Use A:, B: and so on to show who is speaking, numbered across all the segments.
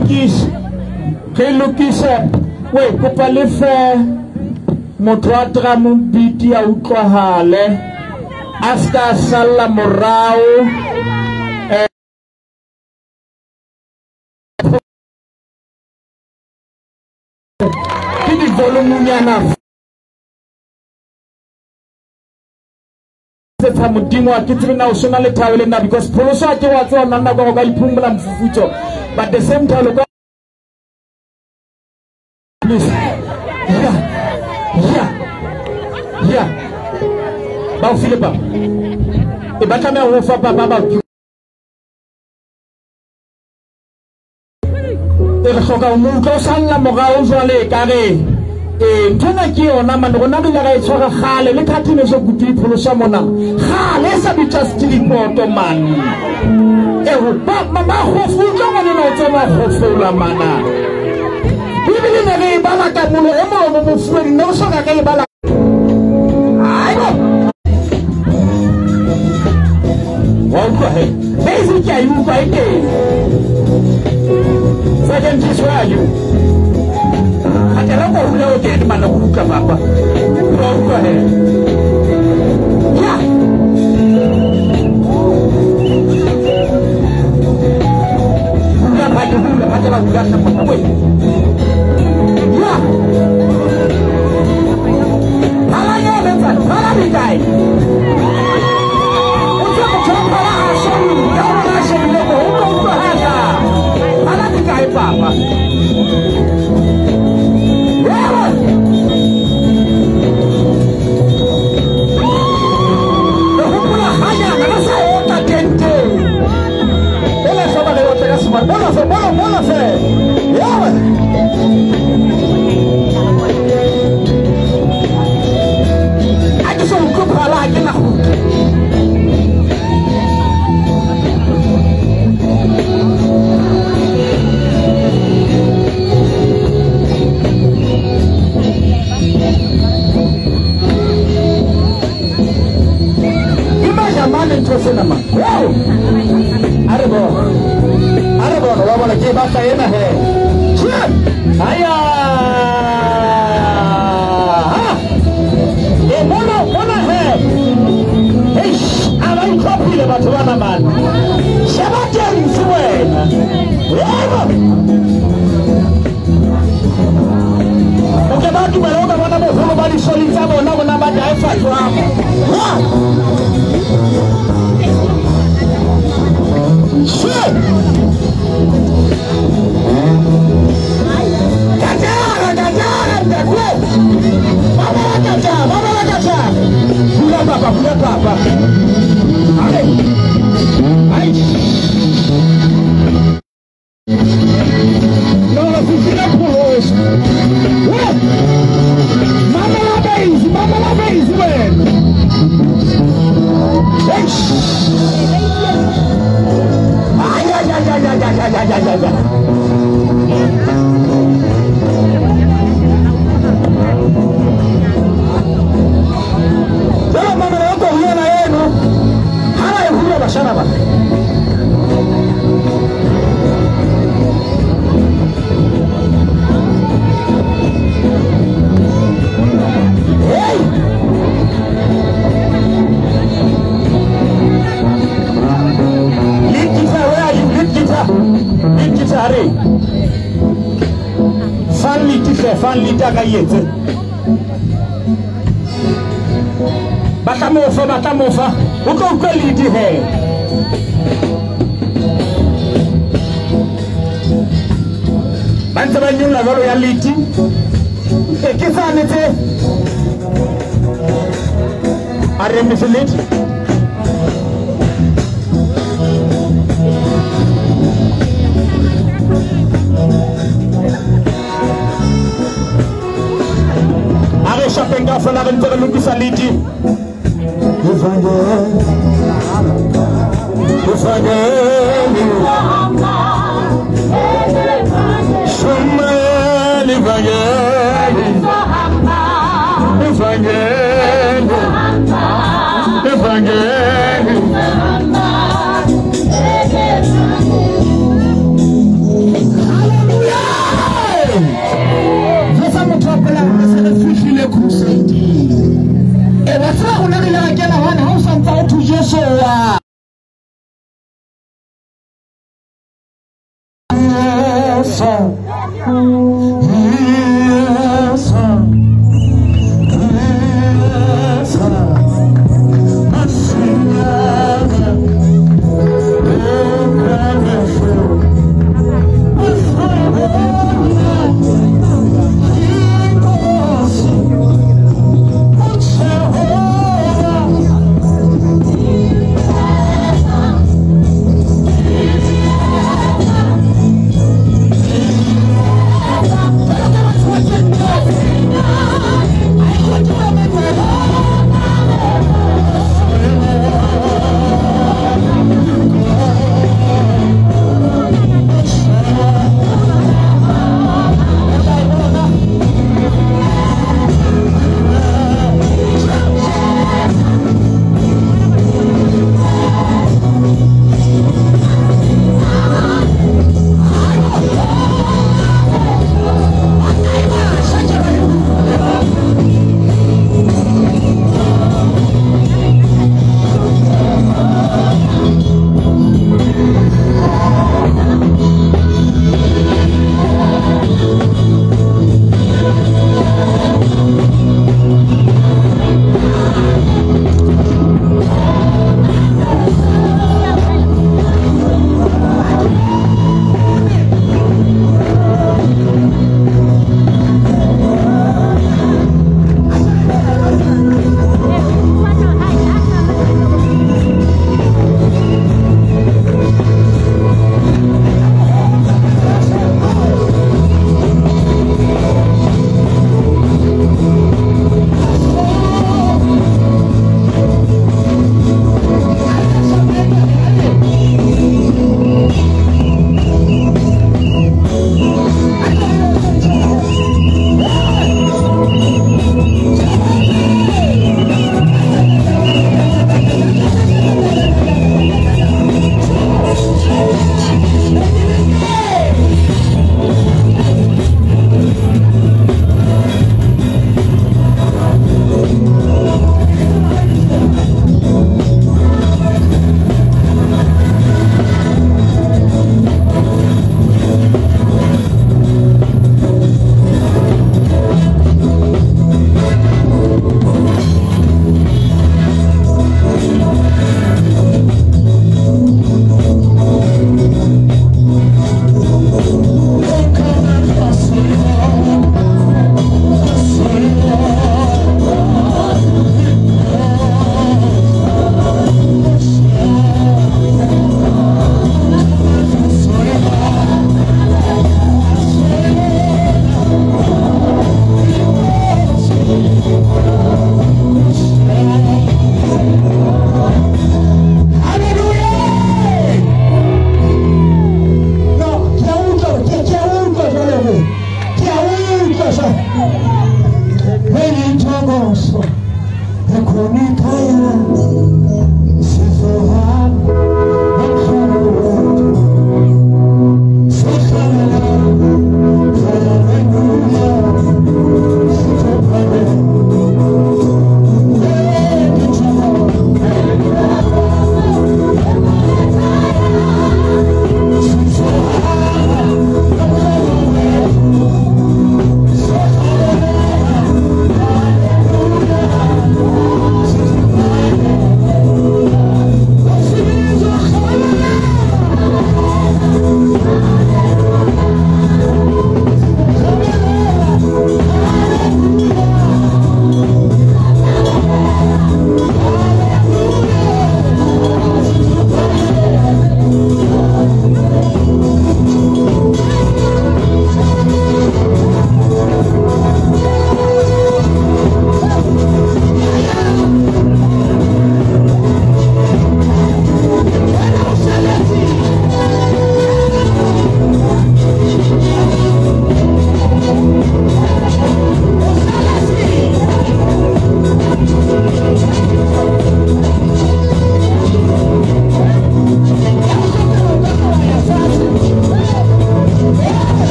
A: lokisa. Re lokisa. We kopa le fe motho wa drum beat ya utlwahale. A ska salla morao. Ke di volume nyana. Tsa modimo a ke tsebe na o sona le thabele na because pholoso a ke wa tswa nna go ka iphumula mfufutso but the same time go please yeah yeah yeah ba o file ba e ba tlameha ho fa ba ba e re hloka o mo utlwa o salla morao jwale ka re nthona ke yona man rona re ile ra e tshwara kgale le khathine so kutu ipholosa mona kgale sa bitsa stiliphoto man ba mama go futlwa ngwana o tsena go fola mana bibele ne re e bala ka molo e molomo mofuedi ne o soka ka e bala aibo wa utlwa he basic ya utlwa e teng second is where are you Atela ko hula o ke mana go utlwa papa. Wa utlwa he. Ya. Hula pa ke hula pa tela hula sa papa boy. Ya. Hala ya letsa, hala di kae. O tla go tshwara phala a sholu, ka o tla shebile go utlwa utlwa ha ka. Hala di kae papa. Batla mofa o tlo utlwa ledi he ba ntse ba nyolla jwalo ya ledi e ke tsane tse a re emise ledi a re shapeng kaofela re ntse re lokisa ledi. Jesu.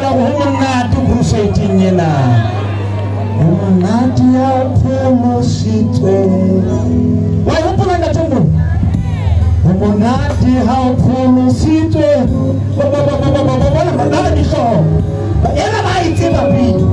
A: hopola hore ho monate crusade-eng ena. Ho monate ya pholositswe. Wa e hopola ntate Moholo? Ho monate ha o pholositswe. Ba dihlooho. Ena ba e tseba pele.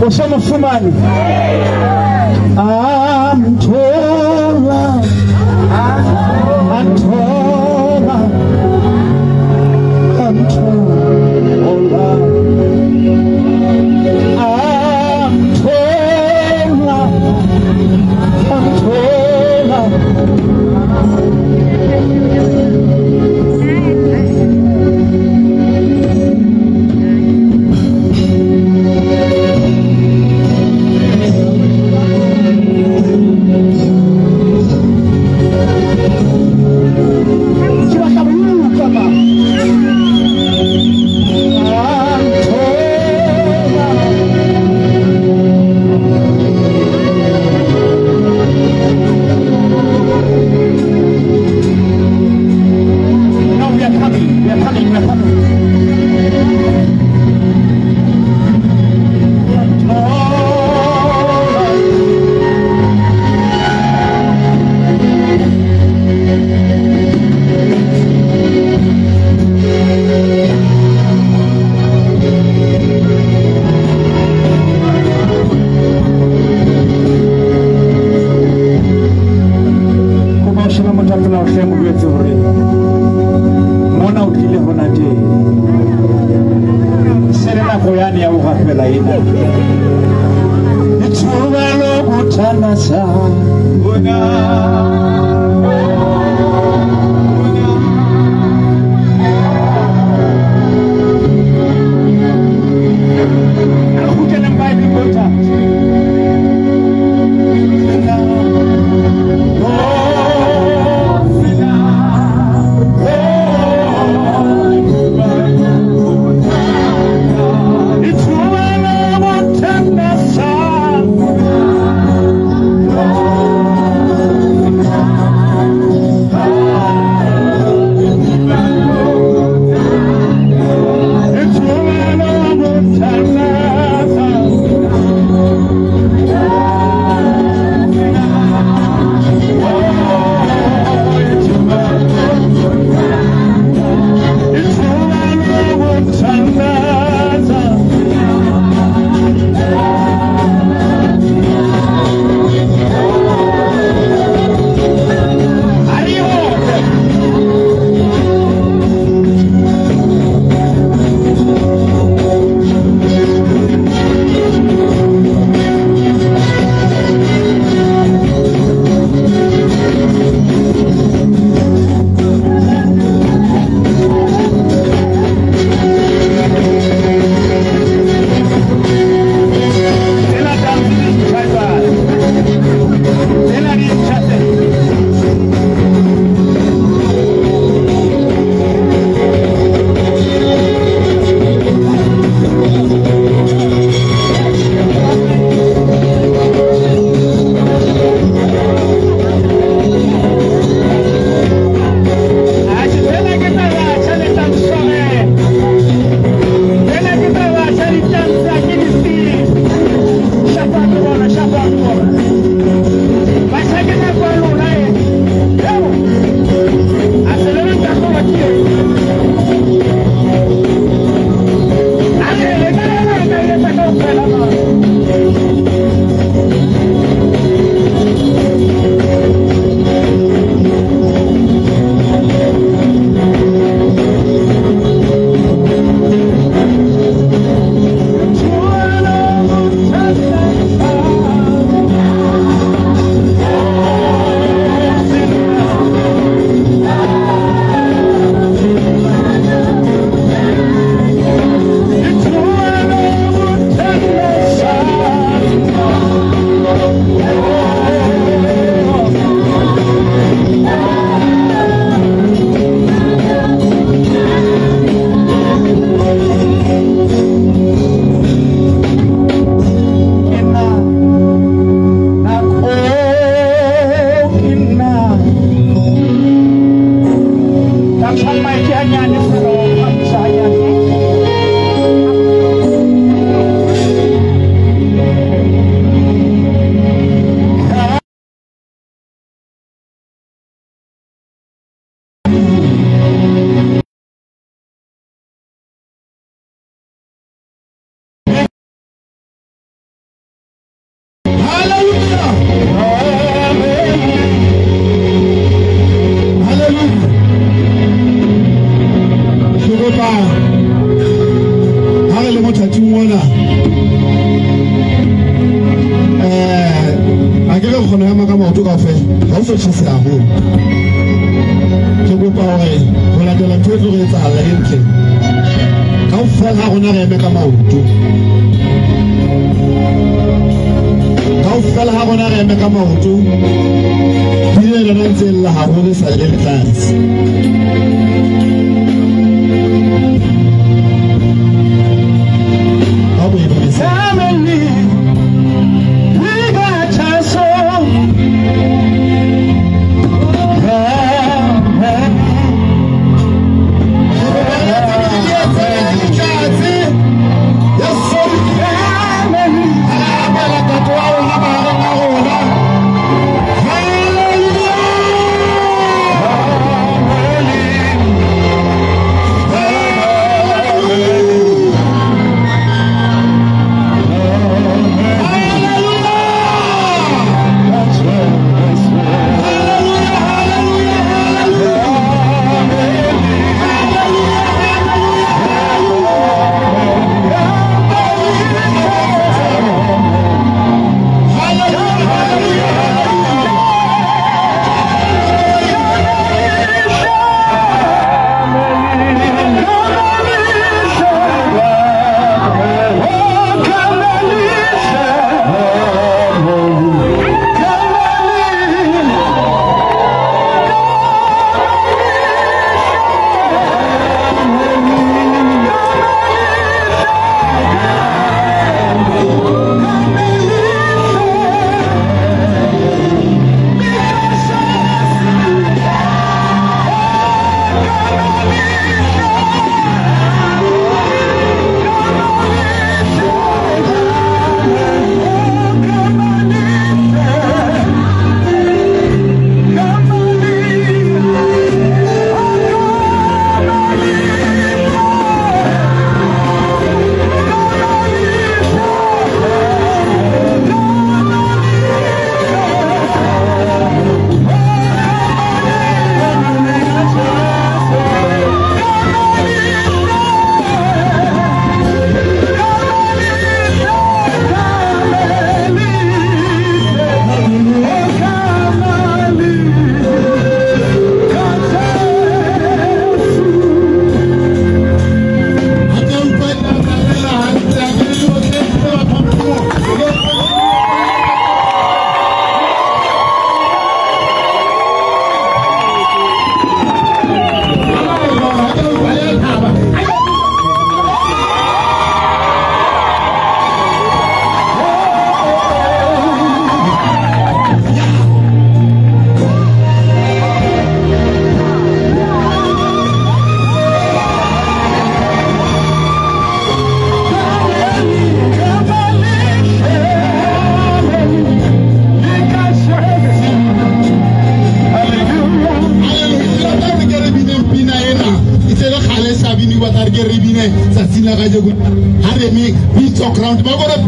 A: Osomufumani amthola amthola amthola amthola amthola.
B: Kopa ha re le mothating ona a ke re kgona ho ema ka maoto kaofela ha o so tjhese haholo. Ke kopa hore ho latela ntho e tlo re etsahala e ntle kaofela ha rona re eme ka maoto. Kaofela ha rona re eme ka maoto. Pina yona ntse e lla haholo e sa le tlase. Ha bo e bonesa.
A: Family, we got our soul.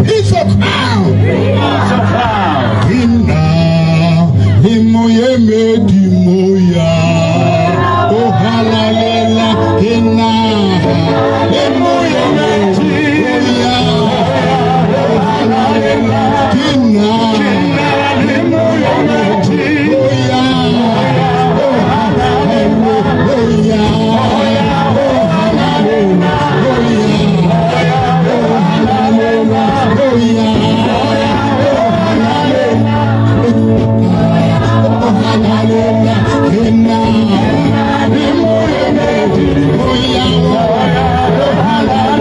B: Peace of crown. Peace of crown.
A: Hallelujah.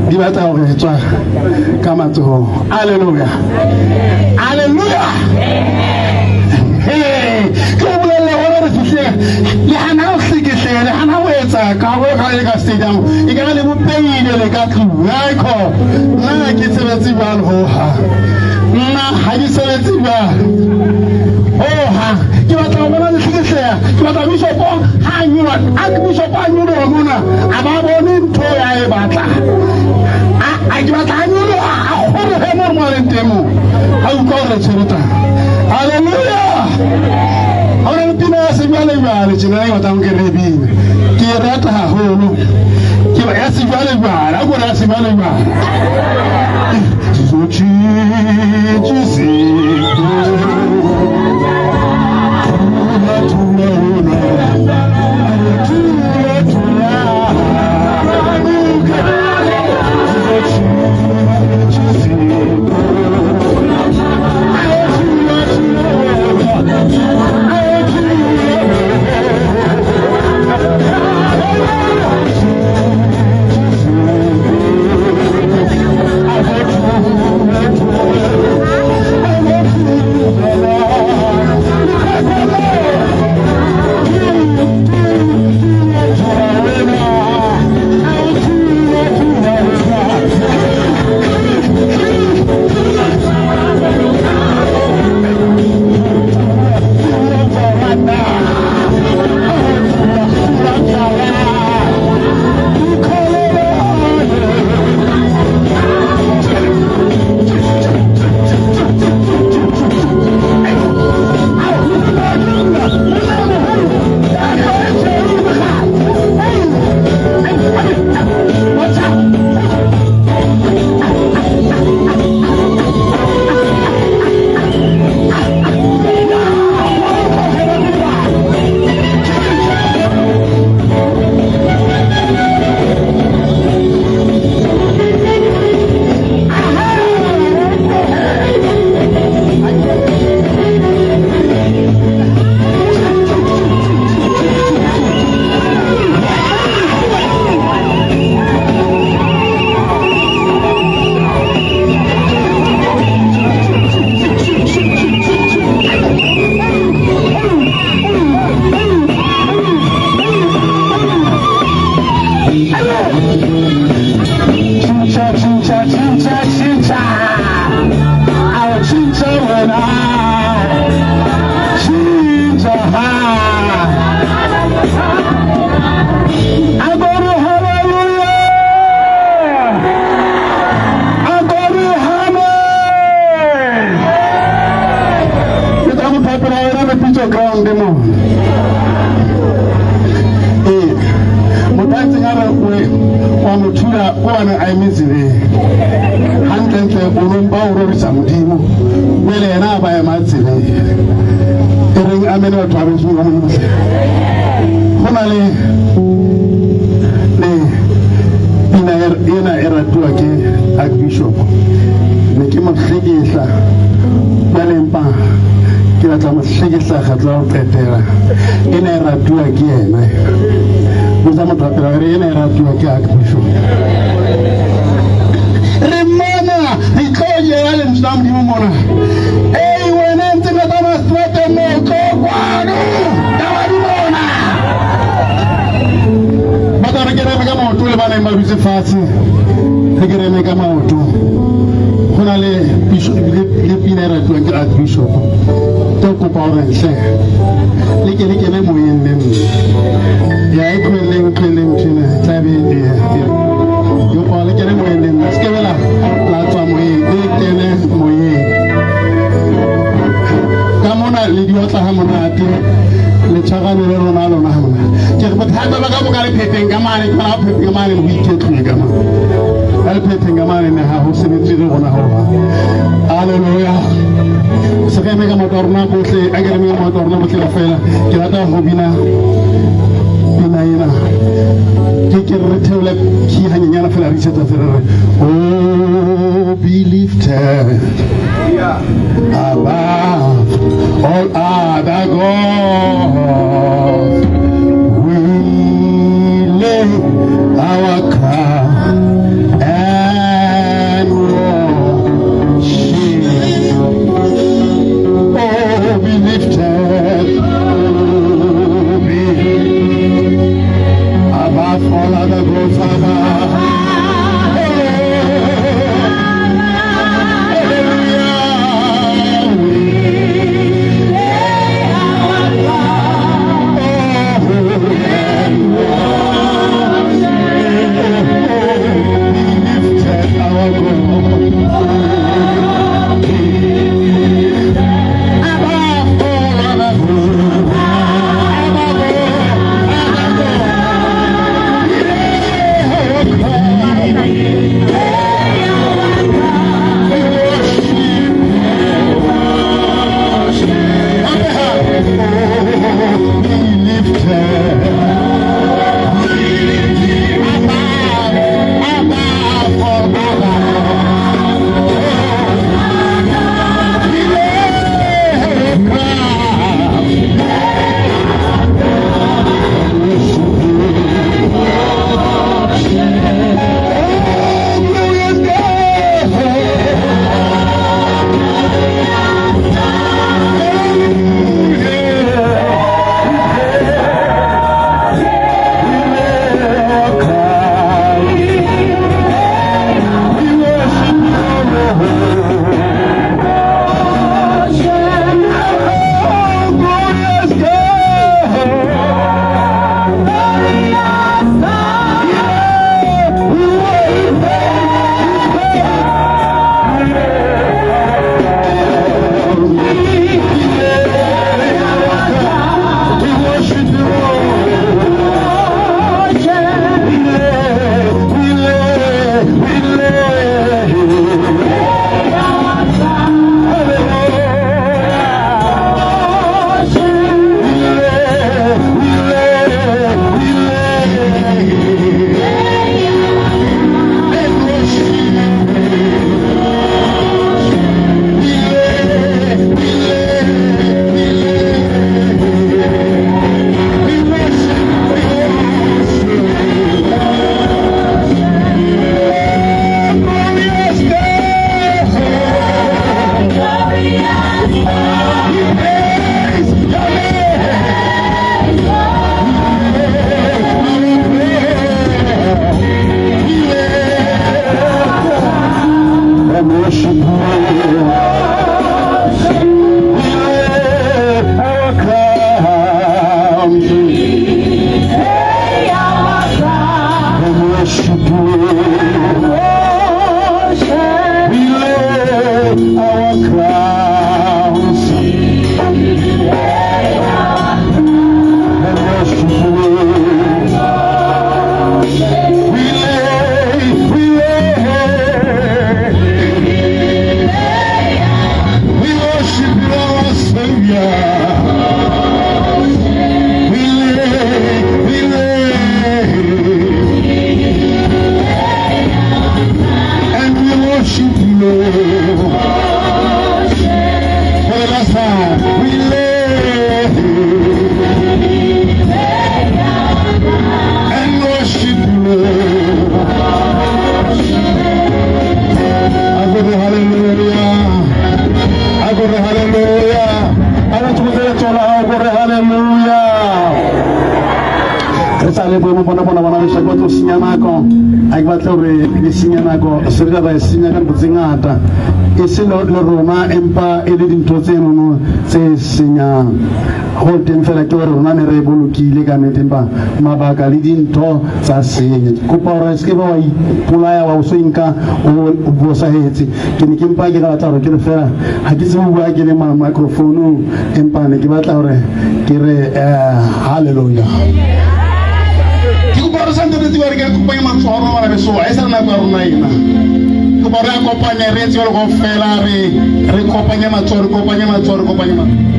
B: Di batla hore tswa ka matsoho. Hallelujah. Hallelujah. Hey, ke bolella hore re fihle le hana ho hlekehle le hana ho etsa ka ho ka le ka stadium e ka le bopeile le ka tlung. Haikho nna ke sebetse jwalo ho ha. Nna ha ke sebetse jwalo. Oh ha, ke batla ho bona le hlekehle. Ke batla bishop ha nyolwa, a ke bishop a nyolwa mona, a ba bone ntho ya e batla. A ke batla a nyoloha, a kgorohe mo re mo leng teng mo. A utlwa hore re tshwere taba. Hallelujah. Ha hona le pina ya sejwalejwale tjena e batlang ke re bine. Ke e rata haholo. Ke ya sejwalejwale, a ko re ya sejwalejwale. re isetsa se re re oh be lifted above all other gods, we lay our crown and worship. Oh, be lifted, oh, be above all other gods, above. Mabaka le dintho tsa senya kopa hore se ke ba wa ipolaya wa o so nka o bosahetse ke ne ke mpa ke batla hore ke re fela ha ke tsebe ho bua ke le microphone empa ne ke batla hore ke re hallelujah ke kopa hore santse re tsebe re ke kopanye matsoho rona bana beso ha e sa nako ya rona ena kopa re kopanye re tsebe go fela re kopanye matsoho re kopanye matsoho re kopanye matsoho.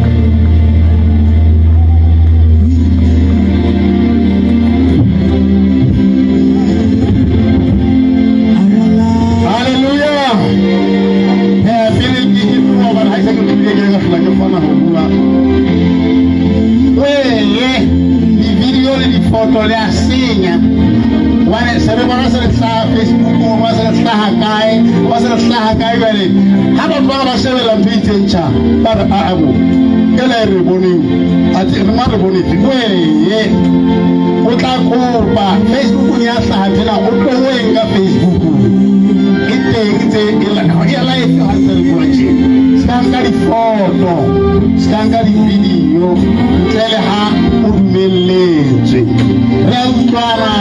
B: senya. Hobane se re bona se re hlaha Facebook, ba se re hlaha kae, ba se re hlaha kae jwale. Ha batho ba shebella ntho e itseng tjha, ba re a bo. Ele re boneng, athe re ma re bone wee. O tla kopa Facebook ya hlaha fela o tloheng ka Facebook. E teng tse e la ya live ha se re bua tje. Ska nka difoto, ska nka di-video, ntle le ha o dumelletswe. Re a utlwana.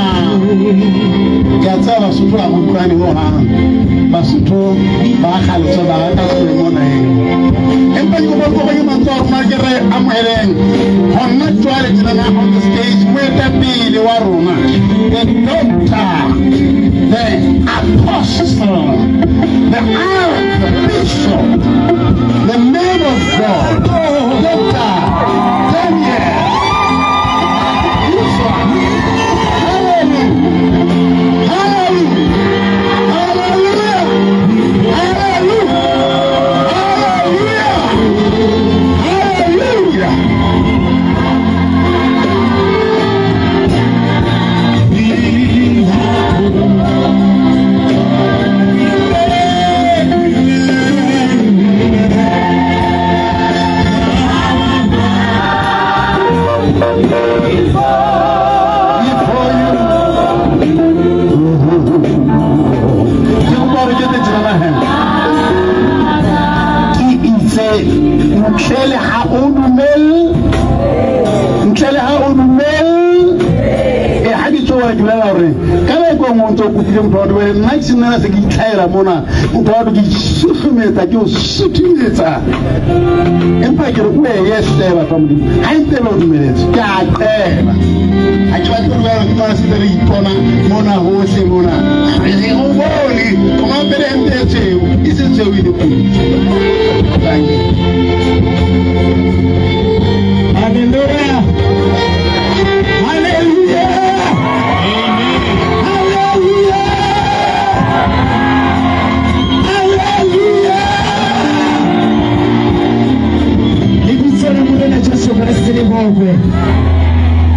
B: Ke a tseba Basotho ha ba utlwane hohang. Basotho ba kgaletswe ba rata se mona eo. Empa ke kopa ke mantswe a rona ke re amoheleng. Hona jwale tjenana on the stage moetapele wa rona, the doctor, the apostle, the archbishop, the man of God, Dr. Daniel. Hallelujah. Hallelujah. Hallelujah. Hallelujah. Hallelujah. Ntle le ha o dumelle, ntle le ha o dumelle, e ha di tsoa ke bolela hore ka nako e nngwe o ntso o kopile motho wa dumele, nna ke se nna se ke itlhaela mona, motho wa ke susumetsa, ke o suthumetsa. Empa ke re o eye hle batho ba Modimo, ha e ntse le o dumeletse, ke a qela. Ha ke batle ho dumela ke mona se re ipona mona hohle mona. Re o bone, o mapele hempe e tshweu, e se tshweu e le putswa. Thank you.
A: Hallelujah. Hallelujah. Hallelujah. Hallelujah. Lebitso la Morena Jesu Kreste le bokwe.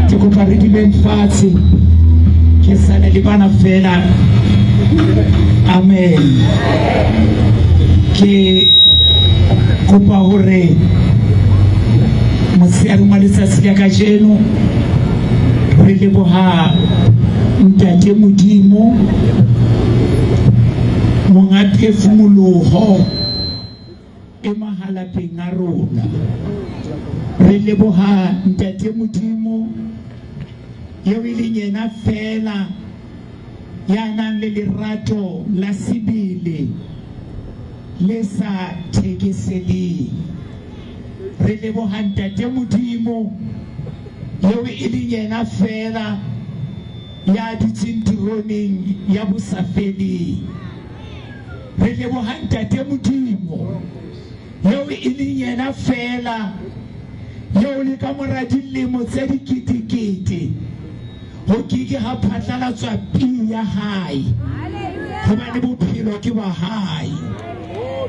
A: Ke kopa re dileng fatshe. Ke sale le bana fela. Amen. Ke kopa hore motsheare wa letsatsi la kajeno re leboha Ntate Modimo monga phefumoloho e mahalapeng a rona. Re leboha Ntate Modimo eo e leng yena fela ya nang le lerato la sebele le sa thekeseleng. Re leboha Ntate Modimo eo e leng yena fela ya dutseng teroneng ya bosafeleng. Re leboha Ntate Modimo eo e leng yena fela eo le ka mora dilemo tse diketekete ho ke ke ha phatlalatswa pii ya hae, hobane bophelo ke ba hae.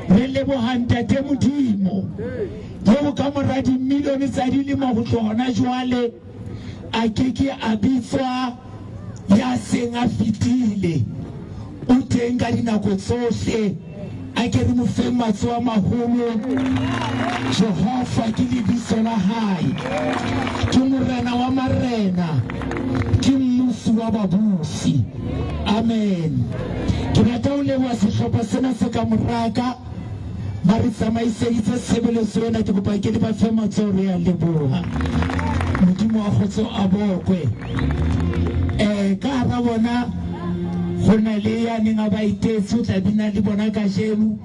A: Re leboha Ntate Modimo eo ka mora dimilione tsa dilemo ho tloha hona jwale a ke ke a bitswa ya seng a fetile. O teng ka dinako tsohle. A ke re mo feng matsoho a maholo. Jehova ke lebitso la hae, ke morena wa marena, ke mmusi wa babusi. Amen. Ke rata ho leboha sehlopha sena se ka moraka ba re tsamaiseditse tshebeletso ena. Ke kopa ke le ba fe matsoho, re a leboha. Modimo wa kgotso a bokwe. Ka hara bona ho na le ya neng a ba itetse, o tla bina le bona kajeno.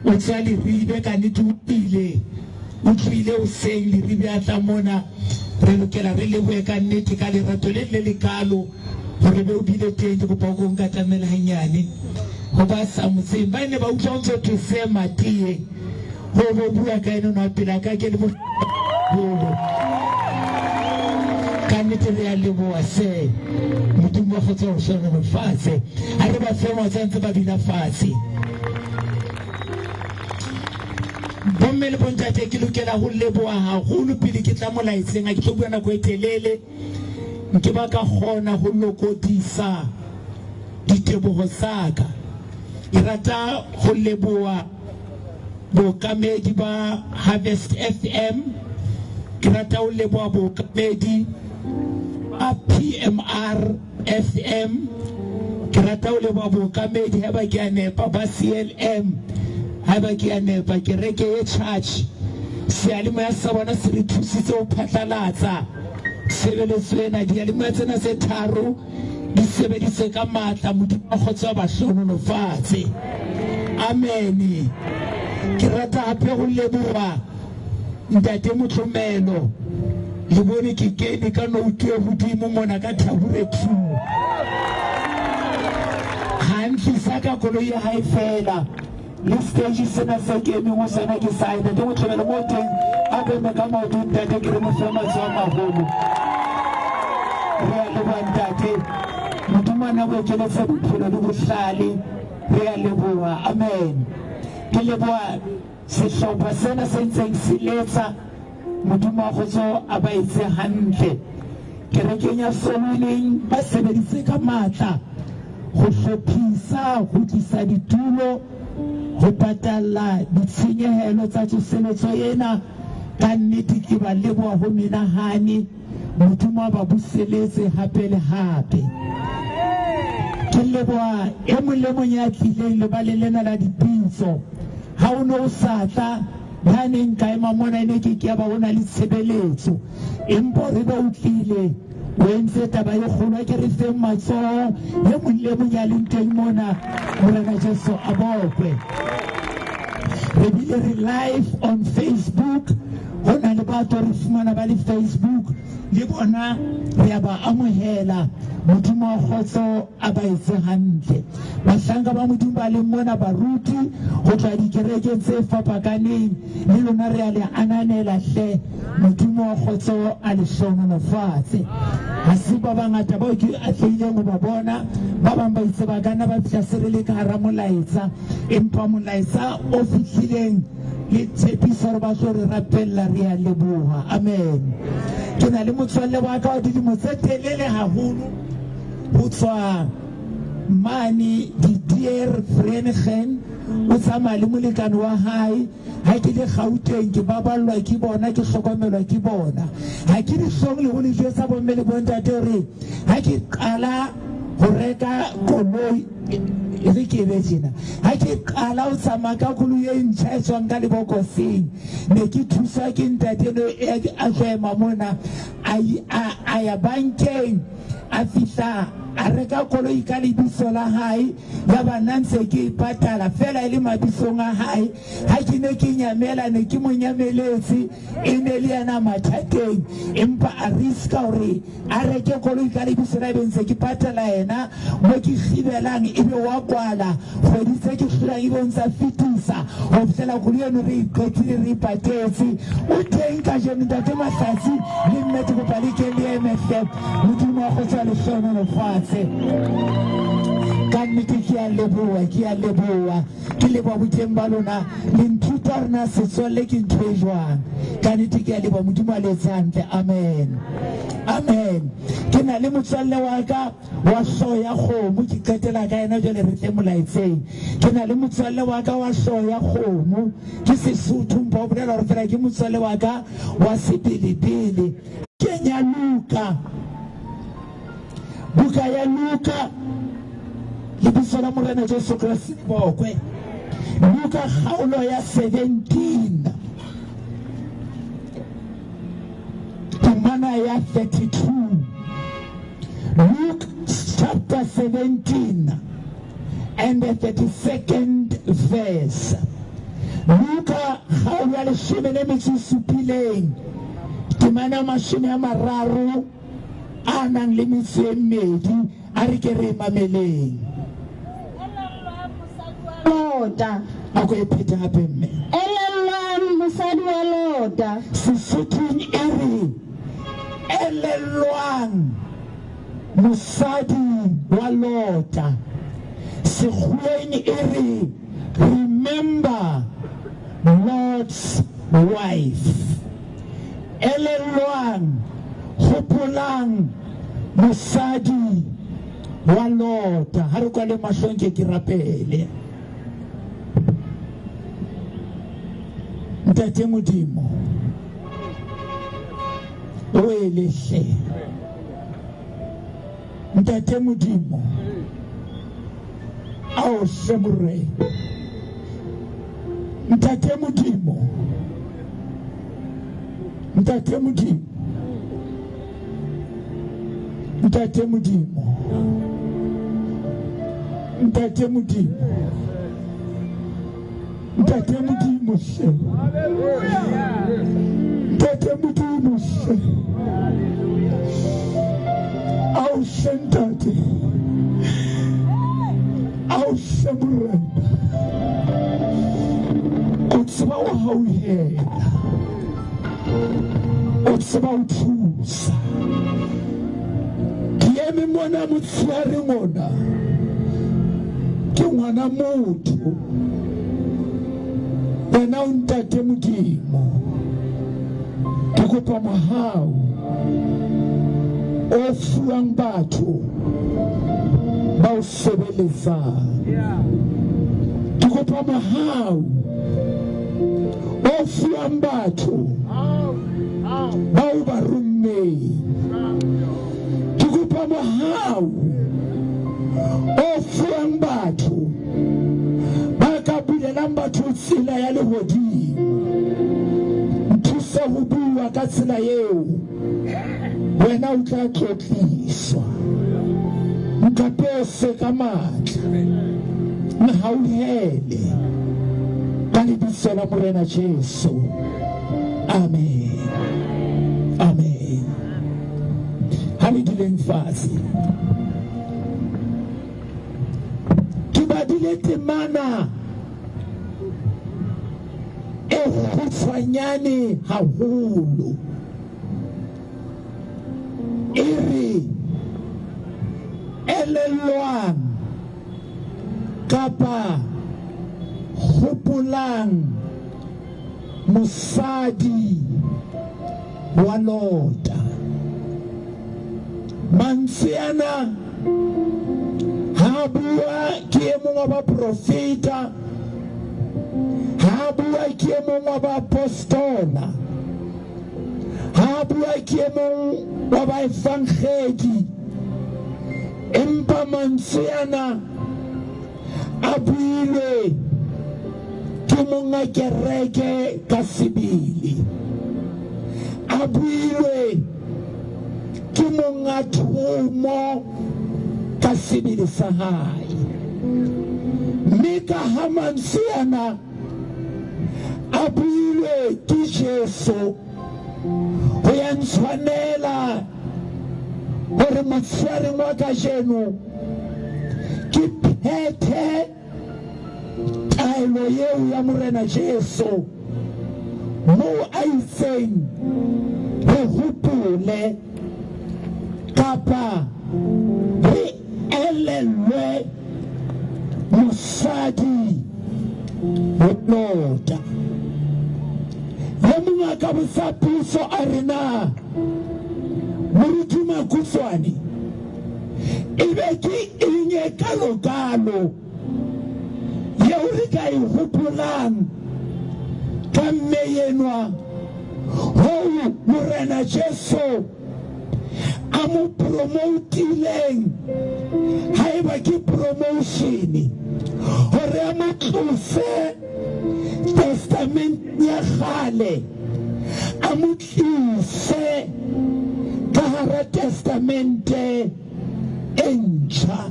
A: O tswa Leribe ka nnete, o pile o tlohile hoseng Leribe a tla mona. Re lokela re lebohe ka nnete ka lerato le le lekalo hore be o bile teng. Ke kopa o nka tlamela hanyane ho ba sa motseng ba ne ba utlwa ntse thwe se matie ho bo bua ka ena nwa pela ka ke le boholo. Ka nnete re a leboha se Modimo wa kgotso o hlohonolofatse. Ha re ba fe matsoho ntse ba bina fatshe. Bomme le bontate, ke lokela ho leboha haholo pele ke tla molaetseng. Ha ke tlo bua nako e telele. Nke ba ka kgona ho lokodisa diteboho tsa ka. Ke rata ho leboha bookamedi ba Harvest FM. Ke rata ho leboha bookamedi ba PMR FM. Ke rata ho leboha bookamedi, haeba ke a nepa, ba CLM, haeba ke a nepa, kereke e church. Seyalemoya sa bona se re thusitse ho phatlalatsa tshebeletso ena. Diyalemoya tsena tse tharo di sebeditse ka matla. Modimo wa kgotso a ba hlohonolofatse. Amene. Ke rata hape ho leboha Ntate Motlomelo. Le bone ke kene ka noutu e hodimo mona ka thabure 2. Ha ntlisa ka koloi ya hae feela. Le stage sena se ke emeng ho sona ke sa hae. Ntate Motlomelo mo teng a ko eme ka maoto ntate, ke re mo fe matsoho a maholo. Re a leboha ntate. Modimo a na o ekeletse bophelo le bohlale. Re a leboha. Amen. Ke leboha sehlopha sena se ntseng se letsa. Modimo wa kgotso a ba etse hantle. Kerekeng ya Solwileng ba sebeditse ka matla ho hlophisa, ho tlisa ditulo, ho patalla ditshenyehelo tsa tsoseletso ena. Ka nnete ke ba leboha ho menahane. Modimo a ba buseletse hape le hape. Ke leboha e mong le mong ya tlileng lebaleng lena la dipitso. Ha o ne o sa tla, le ha ne nka ema mona e ne ke ke ya ba ho na le tshebeletso. Empa re be o tlile, o entse taba e kgolo. A ke re feng matsoho e mong le mong ya leng teng mona. Morena Jesu a bokwe. Re bile re live on Facebook. Ho na le batho re fumana ba le Facebook, le bona re a ba amohela. Modimo wa kgotso a ba etse hantle. Bahlanka ba Modimo ba leng mona, baruti ho tswa dikerekeng tse fapakaneng, le lona re a le ananela hle. Modimo wa kgotso a le hlohonolofatse. Ha se ba bangata bao ke atlehileng ho ba bona. Ba bang ba itse ba ka nna ba fihla se re le ka hara molaetsa, empa molaetsa o fihlileng le tshepiso hore ba tlo re rapella, re a leboha. Amen. Ke na le motswalle wa ka wa dilemo tse telele haholo ho tswa mane Didier Vereeniging. O tsamaya le molekane wa hae. Ha ke le Gauteng ke baballwa ke bona, ke hlokomelwa ke bona. Ha ke dihlong le ho le jwetsa bomme le bontate hore ha ke qala ho reka koloi, e re ke be tjena, ha ke qala ho tsamaya ka koloi e ntjha e tswang ka lebokoseng, ne ke thuswa ke ntate eno a tlo ema mona, a ya bankeng, a fihla a reka koloi ka lebitso la hae, ya ba nna ntse ke e patala fela e le mabitsong a hae. Ha ke ne ke nyamela, ne ke mo nyameletse, e ne le yena mathateng, empa a riska hore a reke koloi ka lebitso la ebe ntse ke patala yena. Mo ke kgibelang ebe wa kwala, kgwedi tse ke hlolang ebe o ntsa fetisa ho fihlela koloi eno re e qetile, re e patetse. O teng kajeno ntate Mahlatsi le mme, ke kopa le ke le eme hle. Modimo wa kgotso a le hlohonolofatse. Ka nnete ke a leboha, ke a leboha, ke leboha boteng ba lona. Le nthuta hore na setswalle ke ntho e jwang. Ka nnete ke a leboha. Modimo a le etse hantle. Amen, amen. Ke na le motswalle wa ka wa hlooho ya kgomo, ke qetela ka yena jwale re tle molaetseng. Ke na le motswalle wa ka wa hlooho ya kgomo, ke Sesotho, mpa o bolela hore fela ke motswalle wa ka wa sebelebele. Kenya Luka, buka ya Luka, lebitso la Morena Jesu Kreste le bokwe. Luka kgaolo ya 17, temana ya 32. Luke chapter 17 and the 32nd verse. Luka kgaolo ya leshome le metso e supileng, temana ya mashome a mararo a nang le metso e mmedi. A re ke re mameleng.
C: Lota.
A: A ko e phete hape mme.
C: Elellwang mosadi wa Lota.
A: Sesothong e re elellwang mosadi wa Lota. Sekgoweng e re remember Lot's wife. Elellwang, hopolang Mosadi wa Lota. Ha re kwale mahlong ke ke rapele. Ntate Modimo, o elehle. Ntate Modimo, ao hle Morena. Ntate Modimo, Ntate Modimo, Ntate Modimo, Ntate Modimo, Ntate Modimo hle. Ntate Modimo hle. Ao hle Ntate, ao hle Morena. O tseba o hauhela, o tseba o thusa. Ke eme mona motsheareng ona, ke ngwana motho, wena o Ntate Modimo. Ke kopa mohau o fuwang batho ba o sebeletsang. Ke kopa mohau o fuwang batho ba o ba rommeng. Ke kopa mohau o fuwang batho ba ka bulelang batho tsela ya lehodimo. Nthuse ho bua ka tsela eo, wena o tla tlotliswa. Nkapese ka matla, nhauhele ka lebitso la Morena Jesu. Amen, amen. Ha re duleng fatshe. Ke badile temana e kgutshwanyane haholo, e re elellwang kapa hopolang mosadi wa Lota. Mantswe ana ha bua ke e mong wa baprofeta, ha bua ke e mong wa baapostola, ha bua ke e mong wa baevangedi, empa mantswe ana a builwe ke monga kereke ka sebele, a builwe ke monga thomo ka sebele sa hae. Mme ka ha mantswe ana a builwe ke Jesu, ho ya ntshwanela hore motsheareng wa kajeno ke phethe taelo eo ya Morena Jesu moo a itseng re hopole kapa re elellwe mosadi wa Lota. E mong a ka botsa puso a re na moruti Makutswane e be ke eng e kalokalo yeo re ka e hopolang ka mme enwa hoo Morena Jesu a mo promotileng, haeba ke promotion, hore a mo tlose testament ya kgale a mo tlise ka hara testamente e ntjha.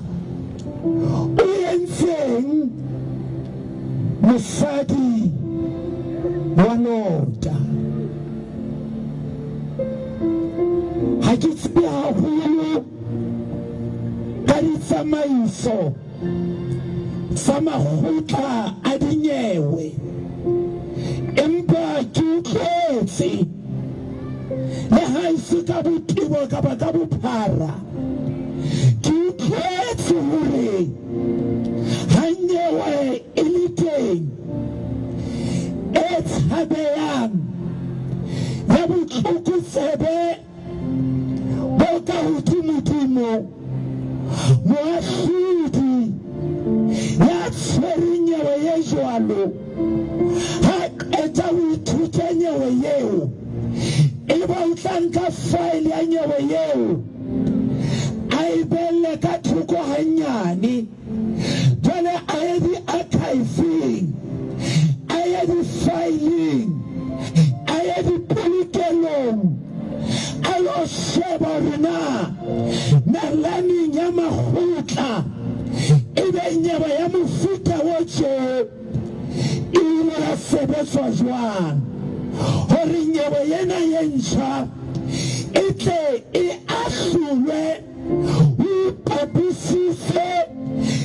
A: O entseng mosadi wa Lota? Ha ke tsebe haholo ka ditsamaiso tsa makgotla a dinyewe, empa ke utlwetse le ha e se ka botebo kapa ka bophara, ke utlwetse hore ha nyewe e le teng e tshabehang ya botlokotsebe bo ka hodimodimo Moahlodi ya tshwereng nyewe ye jwalo ha qeta ho ithuta nyewe eo, e ba o tla nka file ya nyewe eo a e belle ka thoko hanyane, jwale a ye di-archiving, a ye di-filing, a ye dipolokelong, a lo sheba hore na nalaneng ya makgotla e be nyewe ya mofuta o tje e ile ya sebetswa jwang, hore nyewe ena ye ntjha e tle e ahlolwe, o ipapisise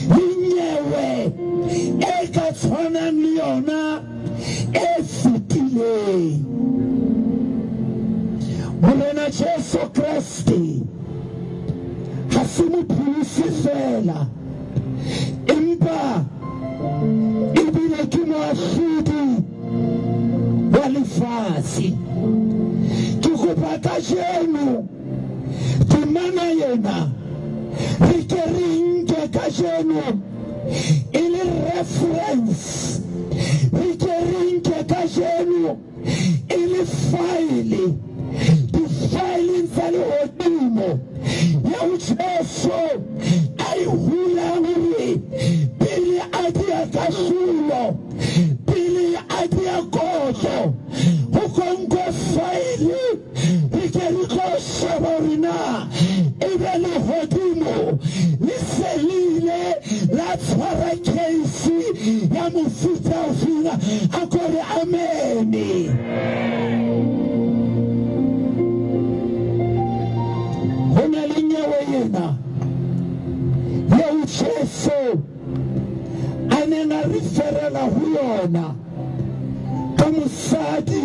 A: le nyewe e ka tshwanang le yona e fetileng. Morena Jesu Kreste ha se mopholosi fela, empa ebile ke moahlodi wa lefatshe. Ke kopa kajeno temana ena re ke re nke kajeno e le reference, re ke re nke kajeno e le file, di-fileng tsa lehodimo eo Jesu a e hulang hore pele a dia kahlolo, pele a dia kotlo, ho konkwe file, re ke re tlo sheba hore na ebe lehodimo le se le ile la tshwara case ya mofuta ofeng. A ko re amene. Ho na le nyewe ena eo Jesu a neng a referela ho yona ka mosadi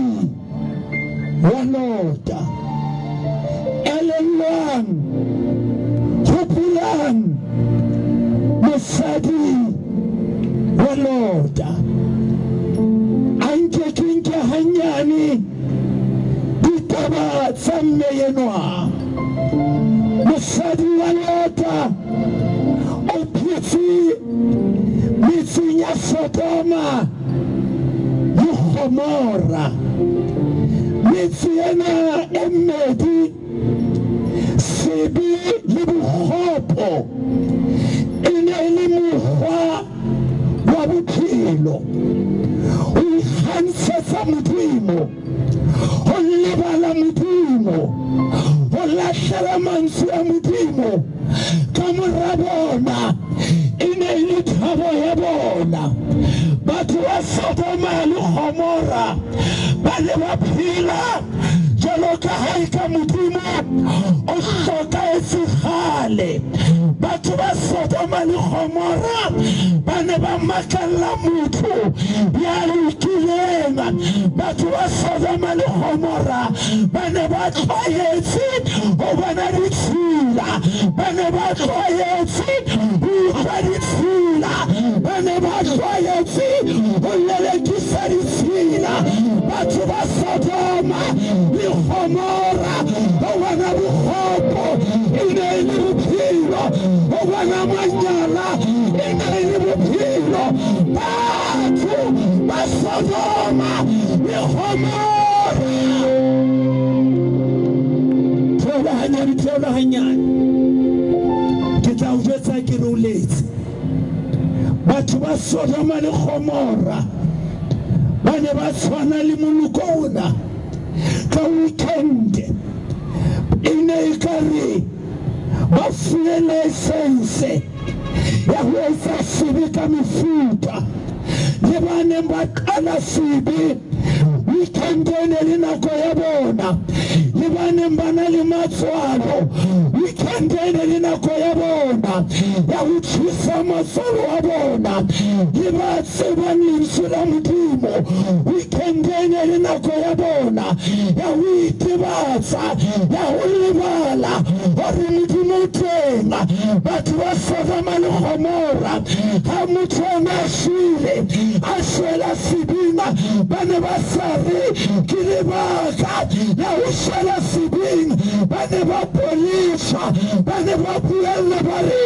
A: wa Lota. Elellwang, hopolang mosadi wa Lota. A nke ke nke hanyane ditaba tsa mme enwa. Mosadi wa Lota o phetse metseng ya Sodoma le Gomora. Metse ena e mmedi, sebe le bokgopo e ne e le mokgwa wa bophelo. Ho ikgantshetsa Modimo, ho lebala Modimo, ho lahlela mantswe a Modimo ka mora bona e ne e le thabo ya bona. Batho ba Sodoma le Gomora ba ne ba phela jwalo ka ha eka Modimo o hlokahetse kgale. Batho ba Sodoma le Gomora ba ne ba makalla motho ya lokileng. Batho ba Sodoma le Gomora ba ne ba tlwaetse ho bona ditshila, ba ne ba tlwaetse ho utlwa ditshila, ba ne ba tlwaetse ho lelekisa ditshila. Batho ba Sodoma le Gomora ho bona bokgopo e ne e le bophelo, ho bona manyala e ne e le bophelo. Batho ba Sodoma le Gomora. Theola hanyane, theola hanyane, ke tla o jwetsa ke re o letse. Batho ba Sodoma le Gomora ba ne ba tshwana le moloko ona ka weekend. E ne e ka re ba fuwe license ya ho etsa sebe ka mefuta. Le ba neng ba qala sebe weekend e ne le nako ya bona, le ba neng ba na le matswalo weekend e ne le nako ya bona ya ho tjhesa matswalo a bona, le ba tsebang lentswe la Modimo weekend e ne le nako ya bona ya ho itebatsa, ya ho lebala hore Modimo o teng. Batho ba Sodoma le Gomora ha motho a ne a shwele, a shwela sebeng, ba ne ba sa re ke lebaka la ho shwela
B: dula sebeng ba ne ba polisha ba ne ba buella ba re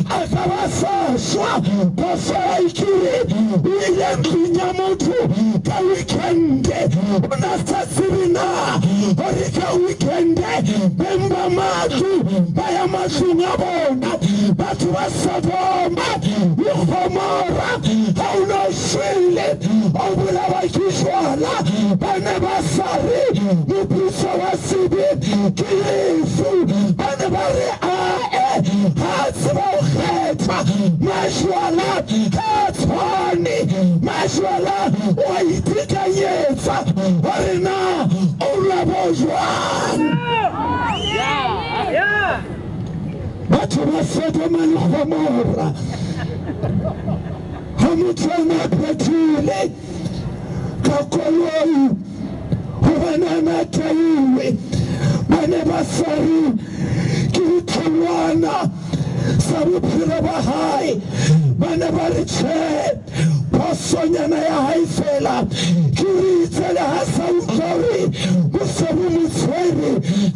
B: a ka ba sa shwa phoso ya ikire o ile ntlong ya motho ka weekende o na sa tsebe na hore ka weekende beng ba matlo ba ya matlong a bona. Batho ba Sodoma le Gomora ha o no shwele o bolawa ke jwala ba ne ba sa re moputso wa sebe ke lefu ba ne ba re ae ha tseba ho kgetha majwala ha tshwane majwala o a itekanyetsa hore na o nwa bo jwang. Batho ba Sodoma le Gomora ha motho a ne a phethile ka koloi hobane a ne a tauwe ba ne ba sa re ke ditholwana sa bophelo ba hae ba ne ba re tjhe phosonyana ya hae fela ke re itse le ha sa utlwa hore bo se bo mo tshwere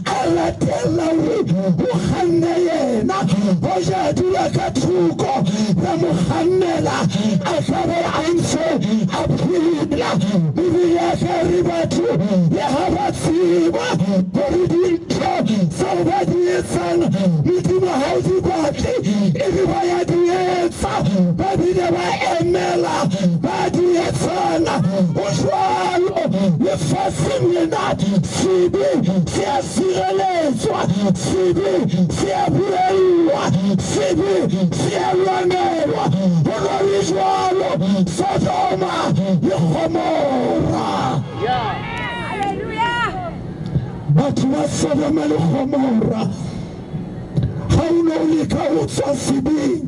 B: a latella hore o kganne yena hoja a dula ka thoko ra mo kgannela a ka be a ntse a phela. Bibele ya ka re batho le ha ba tseba hore dintho tseo ba di etsang Modimo ha o di batle ebe ba ya di etsa ba bile ba emela ba di etsang. Ho jwalo lefatsheng lena sebe se a sireletswa sebe se a buellwa sebe se a lwanelwa. Ho no le jwalo Sodoma le Gomora. Batho ba Sodoma le Gomora ha o no leka ho tswa sebeng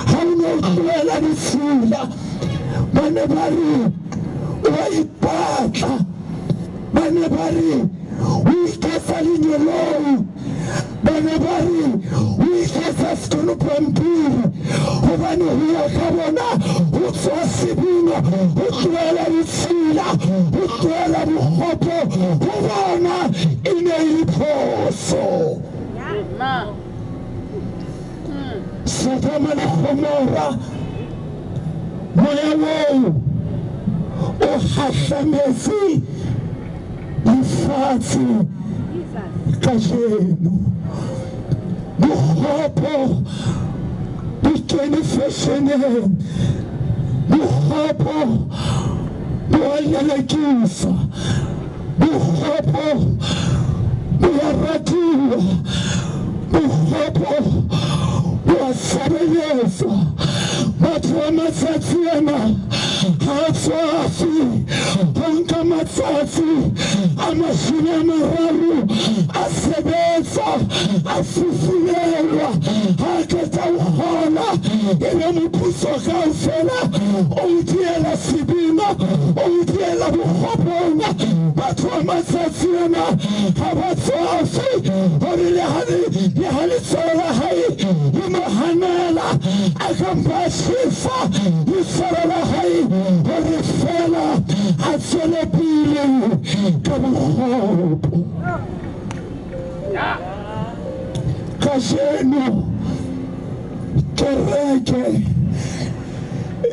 B: ha o no tlohela ditshila ba ne ba re o a ipatla ba ne ba re o iketsa lenyoloi ba ne ba re o iketsa sekonopampiri hobane ho ya ka bona ho tswa sebeng ho tlohela ditshila ho tlohela bokgopo ho bona e ne e le phoso. Sodoma le Gomora moya oo o hahlametse lefatshe kajeno. Bokgopo bo kene fasheneng bokgopo bo a lelekisa bokgopo bo a ratuwa bokgopo bo a sebeletswa. Batho ba matsatsi ana ha tswafe ho nka matsatsi a 30 a sebetsa a fufulelwa ha qeta ho kgona ebe moputso kaofela o diela sebina o diela bokgopong. Batho ba matsatsi ana ha ba tswafe hore le ha letshwao la hae le mo hanela a ka mpa sefa letshwao la hae hore fela a tswele pele ka bokgopo. Kajeno kereke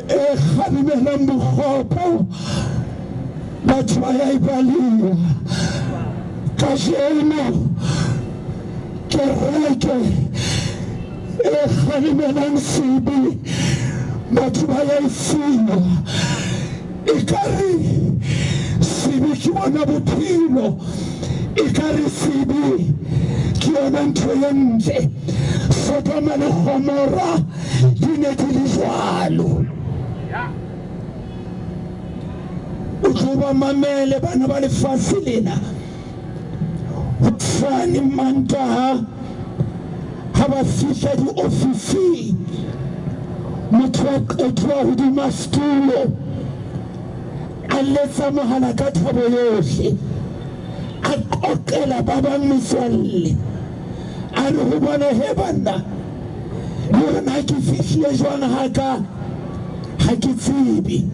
B: e kgalemelang bokgopo batho ba ya e baleha. Kajeno kereke e kgalemelang sebe batho ba ya e siya. Ekare sebe ke bona bophelo ekare sebe ke yona ntho e ntle. Sodoma le Gomora di ne di le jwalo. O tlo ba mamele bana ba lefatshe lena hosane Mantaha ha ba fihla diofising motho a qetwa hodima setulo a letsa mohala ka thabo yohle a qoqela ba bang metswalle a re ho bona he banna le hore na ke fihlile jwang ha ka ha ke tsebe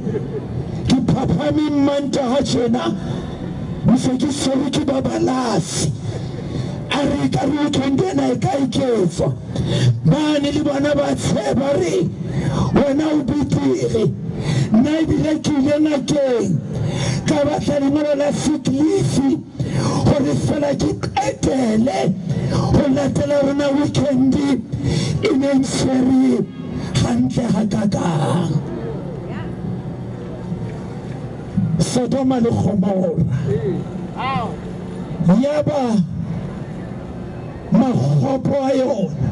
B: ke phaphameng Mantaha tjena
D: Ntse ke tshwerwe ke babalasi. A re ka re weekend ena e ka eketswa. Bane le bona ba tsheba re wena o betere. Nna ebile ke ile ngakeng ka batla lengolo la sick leave hore fela ke qetele ho latela rona weekend e ne ntshwere hantle hakakang. Sodoma le Gomora yaba makgopo a yona,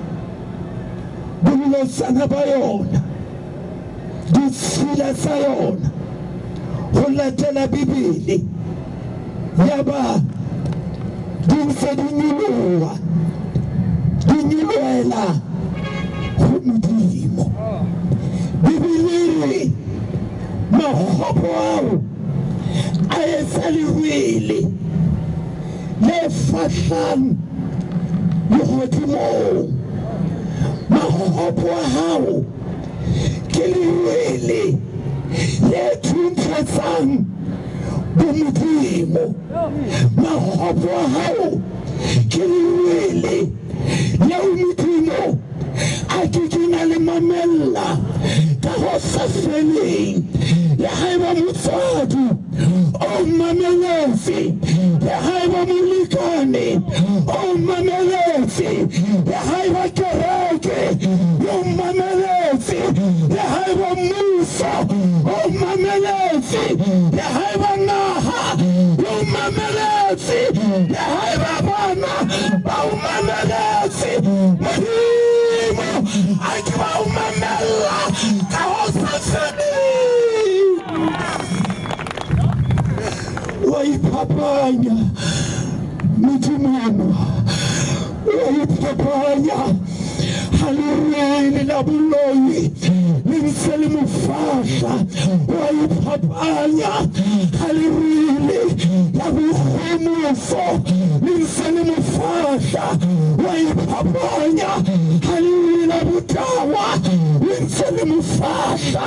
D: bolotsana ba yona, ditshila tsa yona ho latela Bibele yaba di ntse di nyoloha, di nyolohela ho Modimo. Bibele e re makgopo ao a etsa lerwele le fahlang lehodimong. Makgopo a hao ke lerwele le thuntshetsang bomodimo. Makgopo a hao ke lerwele leo Modimo a kekeng a le mamella ka ho sa feleng. Le haeba motswadi o mameletse, le haeba molekane o mameletse, le haeba kereke o mameletse, le haeba mmuso o mameletse, le haeba naha o mameletse, le haeba bana ba o mameletse, Modimo a ke ba o mamella ka ho sa feleng. Wa iphapanya Modimo enwa, wa iphapanya ha lerwele la boloi le ntse le mo fahla. Wa iphapanya ha lerwele la boikgomoso le ntse le mo fahla. Wa iphapanya ha lerwele la botawa le ntse le mo fahla.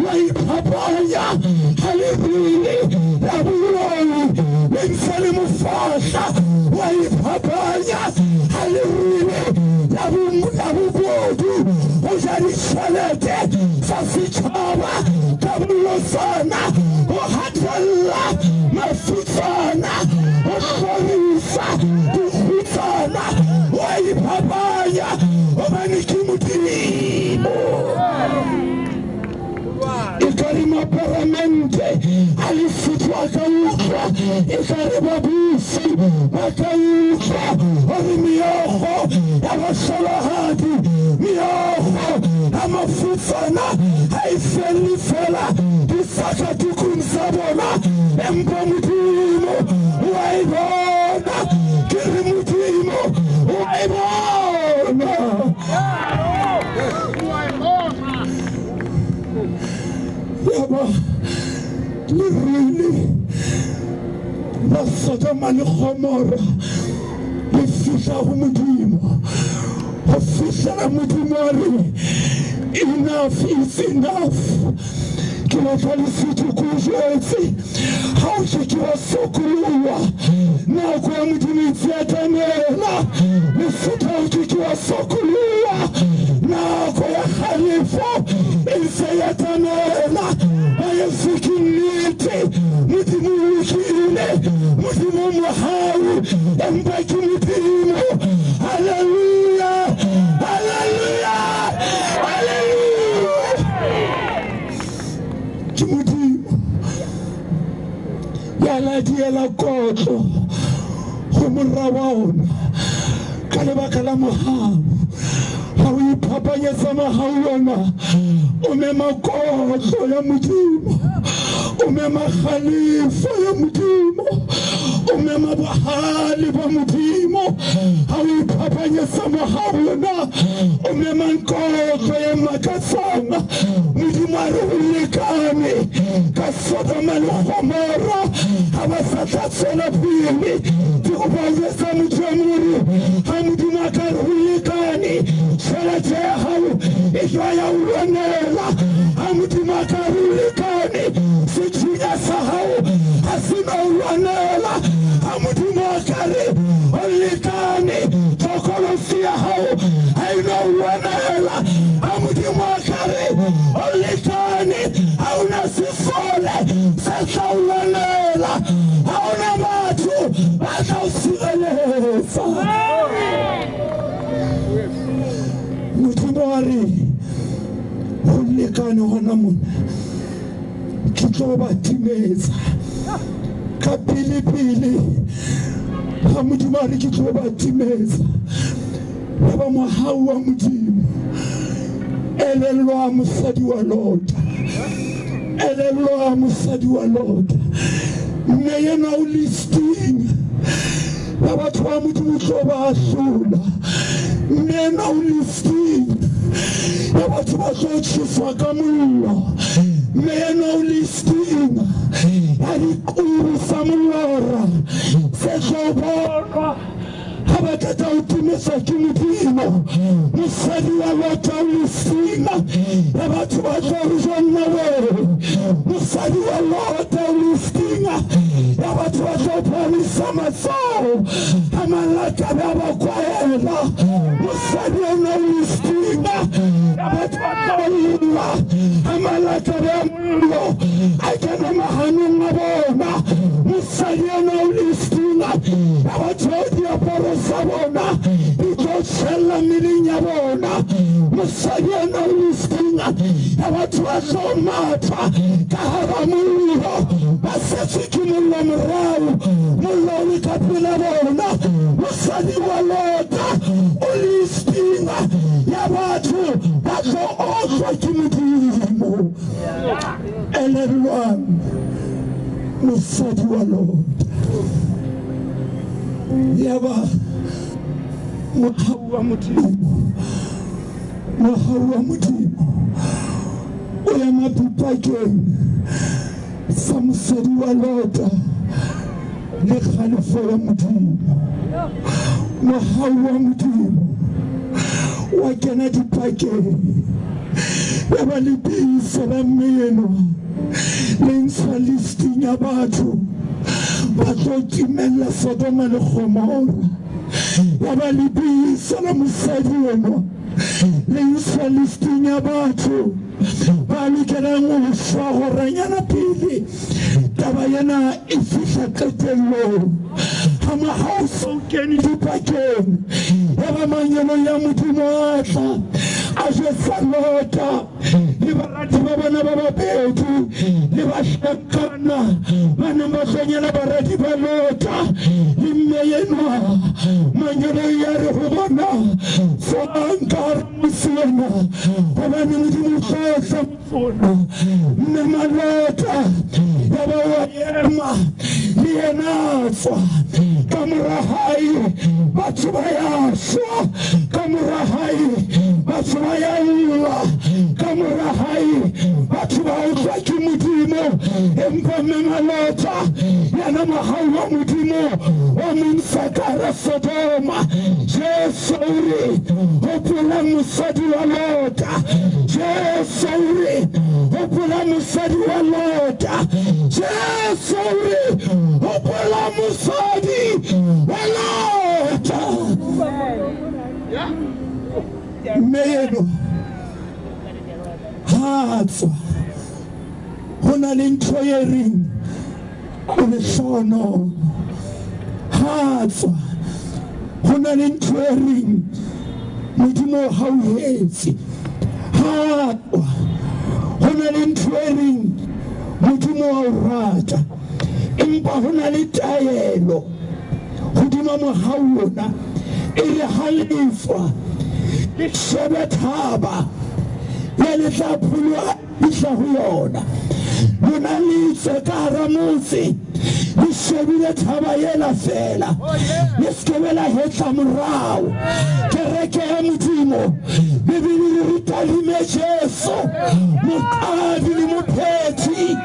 D: Wa iphapanya ha lerwele la boloi le ntse le mo fahla. Wa iphapanya ha lerwele la bobodu ho ja ditjhelete tsa setjhaba ka bolotsana, ho hatella mafutsana, ho hlorisa dikgutsana. Wa iphapanya hobane ke Modimo. Ekare maparamente a Lesotho a ka utlwa, ekare babusi ba ka utlwa hore meokgo ya bahlolohadi, meokgo ya mafutsana ha e felle fela disakatukung tsa bona, empa Modimo wa e bona. Ke re Modimo wa e bona. Yaba lerwele la Sodoma le Gomora le fihla ho Modimo, ho fihlela Modimo a re enough is enough. Ke batla Lesotho ke o jwetse, ha o ke ke wa sokoloha, nako ya Modimo e ntse atamela. Lesotho ha o ke ke wa sokoloha, nako ya kgalefo e ntse e atamela. Ba yeso ke nnete, Modimo o lokile, Modimo o mohau, empa ke Modimo. Haleluya, haleluya, haleluya. Ke Modimo ya ladiela kotlo ho mora wa ona ka lebaka la mohau. Ha o iphapanyetsa mohau ona, o mema kotlo ya Modimo, o mema kgalefo ya Modimo, o mema bohale ba Modimo. Ha o iphapanyetsa mohau ona, o mema kotlo ya makatsang. Modimo a re ho lekane ka Sodoma le Gomora, ha ba sa tla tswela pele. Ke kopa ho jwetsa motho e mong hore ha Modimo a ka re ho lekane, tjhelete ya hao e tla ya o lwanela. Ha Modimo a ka re ho lekane, sethunya sa hao Ha se no lwanela. Ha Modimo a ka re o lekane, tlokolosi ya hao ha e no lwanela. Ha Modimo a ka re o lekane, ha ona sesole se tla o lwanela. Ha ona batho ba tla o sireletsa. Modimo a re ho lekane hona mona, ke tlo ba timetsa ka pele-pele. Ha Modimo a re ke tlo ba timetsa, ya ba mohau wa Modimo. Elellwa mosadi wa Lota, elellwa mosadi wa Lota. Mme yena o listing ya batho ba Modimo tlo ba ahlola. Mme yena o listing ya batho ba tlo tjheswa ka mollo. Mme yena o listing ya diqubu sa molora se tlo bonwa ha ba qeta ho timetswa ke Modimo. Mosadi wa Lota o listing ya batho ba tlo re jonna we. Mosadi wa Lota o listing ya batho ba tlo phamisa matsoho ha malakabe a ba kwahela. Mosadi ena o listing ya batho ba tlo lla ha malakabe a mollo a kena mahanong a bona. Mosadi ena o listing ya batho ba diaparo sa bona di tlo tshella mmeleng ya bona. Mosadi ena o listing ya batho ba tlo matha ka hara mollo, ba setswe ke mollo morao, mollo o le ka pela bona. Mosadi wa Lota o listing ya batho ba tlo otlwa ke Modimo. Elellwang mosadi wa Lota. Ya ba mohau wa Modimo, mohau wa Modimo o ema dipakeng sa mosadi wa Lota le kgalefo ya Modimo. Mohau wa Modimo wa kena dipakeng ya ba lebitso la mme enwa le ntsha listing ya batho ba tlo timella Sodoma le Gomora. Ya ba lebitso la mosadi enwa le ntsha listing ya batho ba lokelang ho shwa horanyana pele taba ena e fihla qetellong. Ha mohau so kene dipakeng, ya ba mangelo ya Modimo a tla a jwetsa Lota le baradi ba bona ba babedi le bahlankana ba neng ba tlo nyala baradi ba Lota le mme enwa. Mangelo ya re ho bona, tswang ka hara motse ona, hobane Modimo o tlo tla motse ona. Mme Malota ya ba wa ema le yena a tswa ka mora hae, batho ba ya shwa ka mora hae, batho ba ya lla ka mora hae, batho ba utlwa ke Modimo. Empa mme Malota yena mohau wa Modimo o mo ntsha ka hara Sodoma. Jesu o re hopola mosadi wa Lota. Jesu o re hopola mosadi wa Lota. Jesu o re hopola mosadi wa Lota. Mme eno ha tswa, ho na le ntho e reng o lehlohonolo. Ha tswa, ho na le ntho e reng Modimo o hauhetse. Ha tswa, ho na le ntho e reng Modimo wa o rata. Empa ho na le taelo hodima mohau ona e re ha le tswa le shebe thaba ya le tla pholoha fihla ho yona. Lona le tswe ka hara motse le shebile thaba ela fela, le se ke la hetla morao. Kereke ya Modimo, Bibele e re tadime Jesu moqadi le mophethi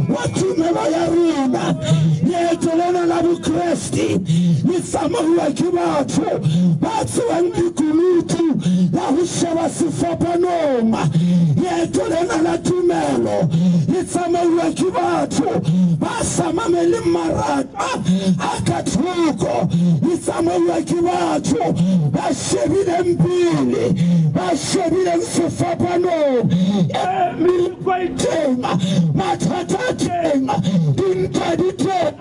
D: wa tumelo ya rona. Leeto lena la Bokreste Kreste le tsamauwa ke batho ba tsebang lekunutu la ho sheba sefapanong. Leeto lena la tumelo le tsamauwa ke batho ba sa mameleng marata a ka thoko, le tsamauwa ke batho ba shebileng pele, ba shebileng sefapanong. Meleko e teng, mathata a teng, dintwa di teng,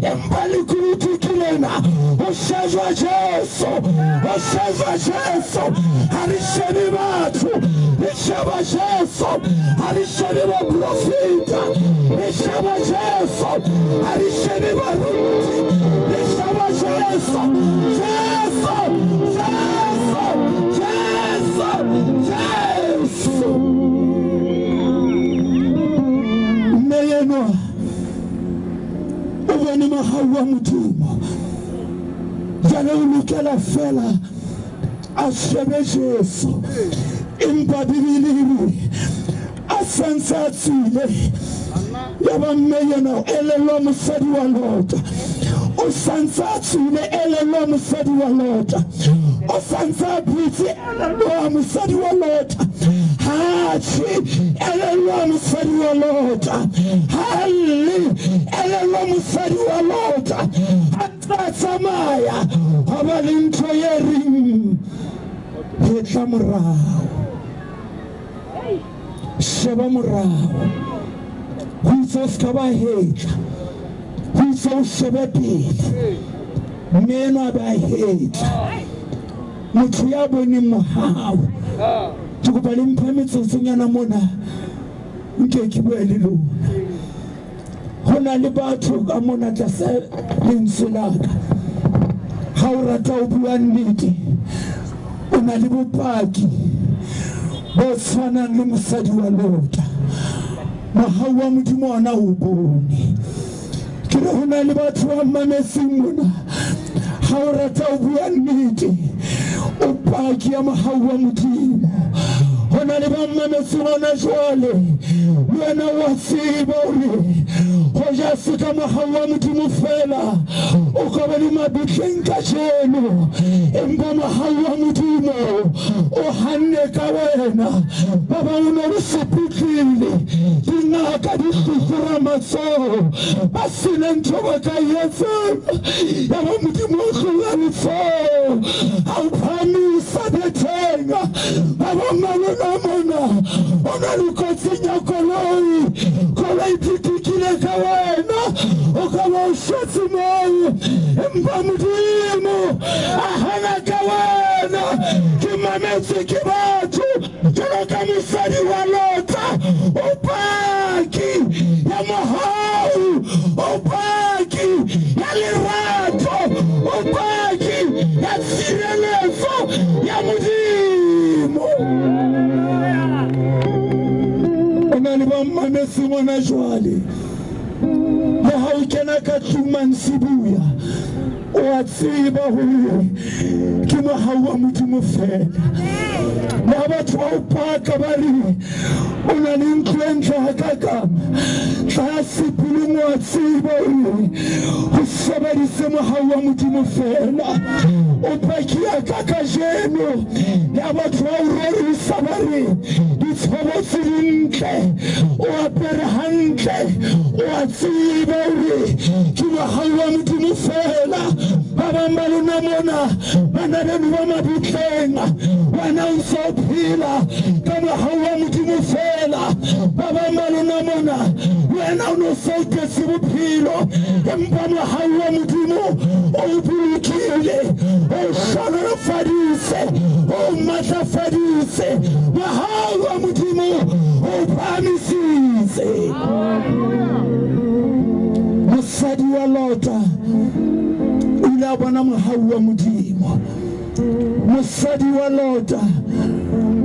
D: empa lekunutu ke lena, ho shejwa Jesu, ho shejwa Jesu. Ha re shebe batho, re sheba Jesu. Ha re shebe baprofeta, re sheba Jesu. Ha re shebe baruti, re sheba Jesu. Jesu, Jesu, Jesu, Jesu. Mme enwa o bone mohau wa Modimo, jwale o lokela fela a shebe Jesu. Empa Bibele e re a santse a tswile, ya ba mme yena o elellwa mosadi wa Lota. O santse a tswile, elellwa mosadi wa Lota. O santse a phetse, elellwa mosadi wa Lota. Ha tjhe, elellwa mosadi wa Lota. Ha lle, elellwa mosadi wa Lota. Ha tsa tsamaya, hwa ba le ntho e reng hetla morao, sheba morao. Ho itse o ska ba hetla, ho itse o shebe pele. Mme enwa a ba hetla. Motho ya boneng mohau, ke kopa le mphe metsotsonyana mona, nke ke bue le lona. Ho na le batho ka mona tlasa lentswe la ka. Ha o rata ho bua nnete, o na le bopaki bo tshwanang le mosadi wa Lota. Mohau wa Modimo ona o bone. Ke re ho na le batho ba mametseng mona, ha o rata ho bua nnete, o paki ya mohau wa Modimo. Ho na le ba mametseng hona jwale, le wena wa tseba hore hoja se ka mohau wa Modimo fela o ka ba le mabitleng kajeno, empa mohau wa Modimo o hanne ka wena. Ba bang o ne sepetlele, dingaka di hlohlora matsoho, ba sena ntho ba ka e etsang. Ya ba Modimo o tlola letsoho, a o phahamisa betheng. Ba bang ba lona mona o na le kotsing ya koloi, koloi pitikile ka wena, o ka ba o shwetse moo, empa Modimo a hana ka wena. Ke mametse ke batho jwalo ka mosadi wa Lota, o paki ya mohau, o paki ya lerato, o paki ya tshireletso ya Modimo. O na le ba mametseng hona jwale, le ha o kena ka tlung mantsibuya, o a tseba hore ke mohau wa Modimo fela. Le ha batho ba o paka ba re o na le ntlo e ntle hakakang, tlase pelong wa tseba hore ho sebedise mohau wa Modimo fela. O paki ya ka kajeno, le ha batho ba o rorisa ba re ditshobotsi di ntle, o apere hantle, o a tseba hore ke mohau wa Modimo fela. Ba bang ba lona mona bana beno ba mabitleng, wena o ntse o phela ka mohau wa Modimo fela. Ba bang ba lona mona, wena o no se o tletse bophelo, empa mohau wa Modimo o bolokile, o hlohonolofaditse, o matlafaditse. Mohau wa Modimo o phahamisitse. Mosadi wa Lota o ile a bona mohau wa Modimo. Mosadi wa Lota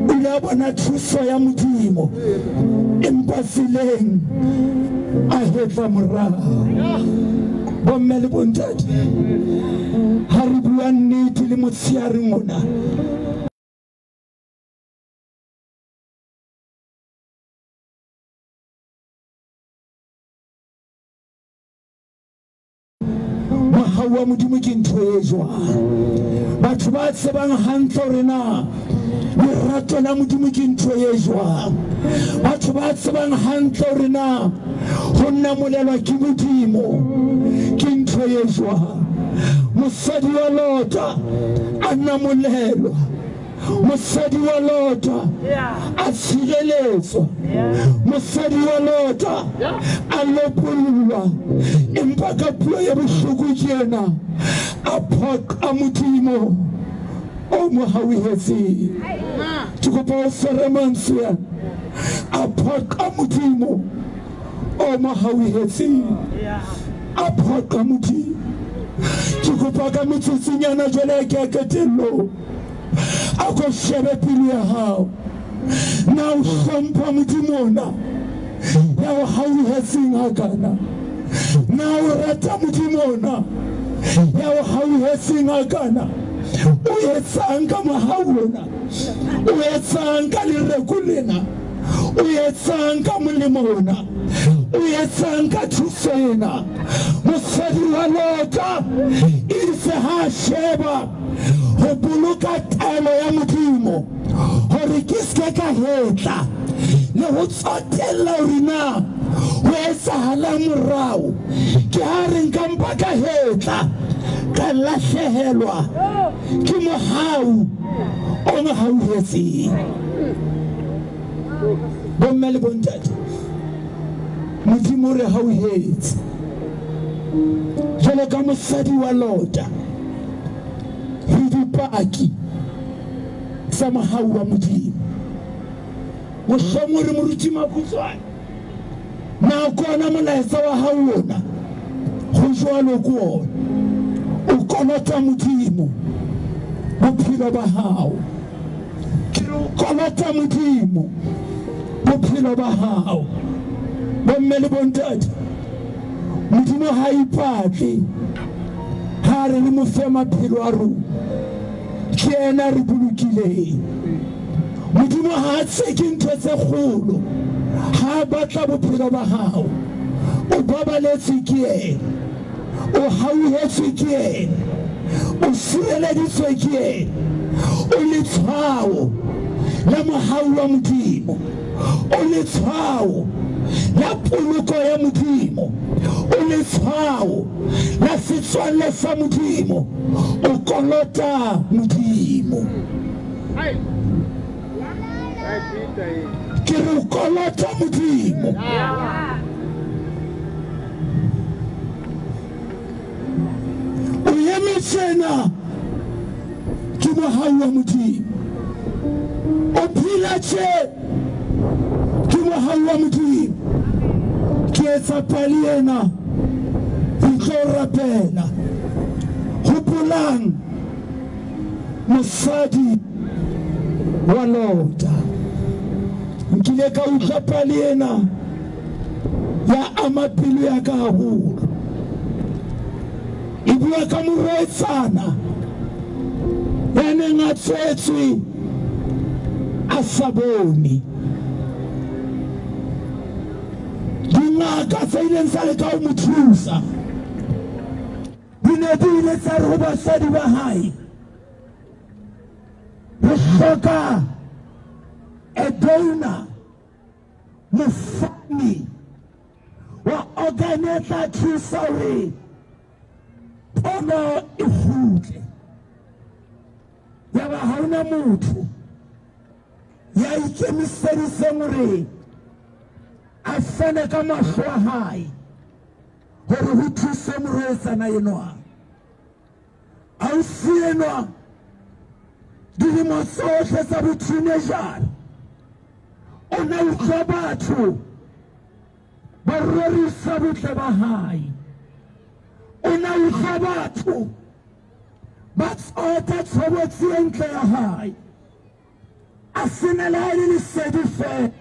D: o ile a bona thuso ya Modimo, empa tseleng a hetla morao. Bomme le bontate, ha re bua nnete le motsheareng ona, Mohau wa Modimo ke ntho e jwang. Batho ba tsebang hantle hore na lerato la Modimo ke ntho e jwang. Batho ba tsebang hantle hore na ho namolelwa ke Modimo ke ntho e jwang. Mosadi wa Lota a namolelwa. Mosadi wa Lota a tshireletswa. Mosadi wa Lota a lopollwa. Empa ka puo ya bohloko tjena a phoqa Modimo o mo hauhetseng. Ke kopa o tshware mantswe ana. A phoqa Modimo o mo hauhetseng. A phoqa Modimo. Ke kopa ka metsotsonyana jwale ke ya qetellong. A ko shebe pelo ya hao. Na o hlompha Modimo ona ya o hauhetseng hakana? Na o rata Modimo ona ya o hauhetseng hakana? O etsang ka mohau ona? O etsang ka lereko lena? O etsang ka molemo ona? O etsang ka thuso ena? Mosadi wa Lota itse ha sheba ho boloka taelo ya Modimo hore ke se ka hetla le ho tsotella hore na ho etsahalang morao. Ke ha re nka mpa ka hetla ka lahlehelwa ke mohau o mo hauhetseng. Bomme le bontate, Modimo re hauhetse. Jwalo ka mosadi wa Lota, re dipaki tsa mohau wa Modimo. Mohlomong re moruti Makhutshwane, na kona molaetsa wa hao ona ho jwalo ke ona. O kolota Modimo bophelo ba hao. Ke re o kolota Modimo bophelo ba hao. Bomme le bontate, Modimo ha ipatle ha re le mo fe maphelo a rona. Ke yena re bolokileng. Modimo ha a tseke ntho tse kgolo. Ha a batla bophelo ba hao, o babaletswe ke yena, o hauhetswe ke yena, o sireleditswe ke yena. O letshwao la mohau wa Modimo, o letshwao la poloko ya Modimo, o letshwao la setswalle sa Modimo. O kolota Modimo. Ke re o kolota Modimo. O eme tjena ke mohau wa Modimo. O phela tje ke mohau wa Modimo. Ke etsa pale ena re tlo rapela. Hopolang mosadi wa Lota. Nkile ka utlwa pale ena ya ama pelo ya ka haholo. E bua ka morwetsana ya neng a tswetswe a sa bone. Dingaka tse ileng tsa leka ho mo thusa di ne di ile tsa re ho basadi ba hae, re hloka a donor, mofani wa organ e tla thusa hore pono e kgutle. Yaba ha hona motho ya ikemiseditseng hore a fane ka mahlo a hae hore ho thuse morwetsana enwa. Ausi enwa dilemo tsohle tsa bo-teenager o ne utlwa batho ba rorisa botle ba hae. O ne utlwa batho ba tsota tshobotsi e ntle ya hae. A sena le ha e le lesedi feela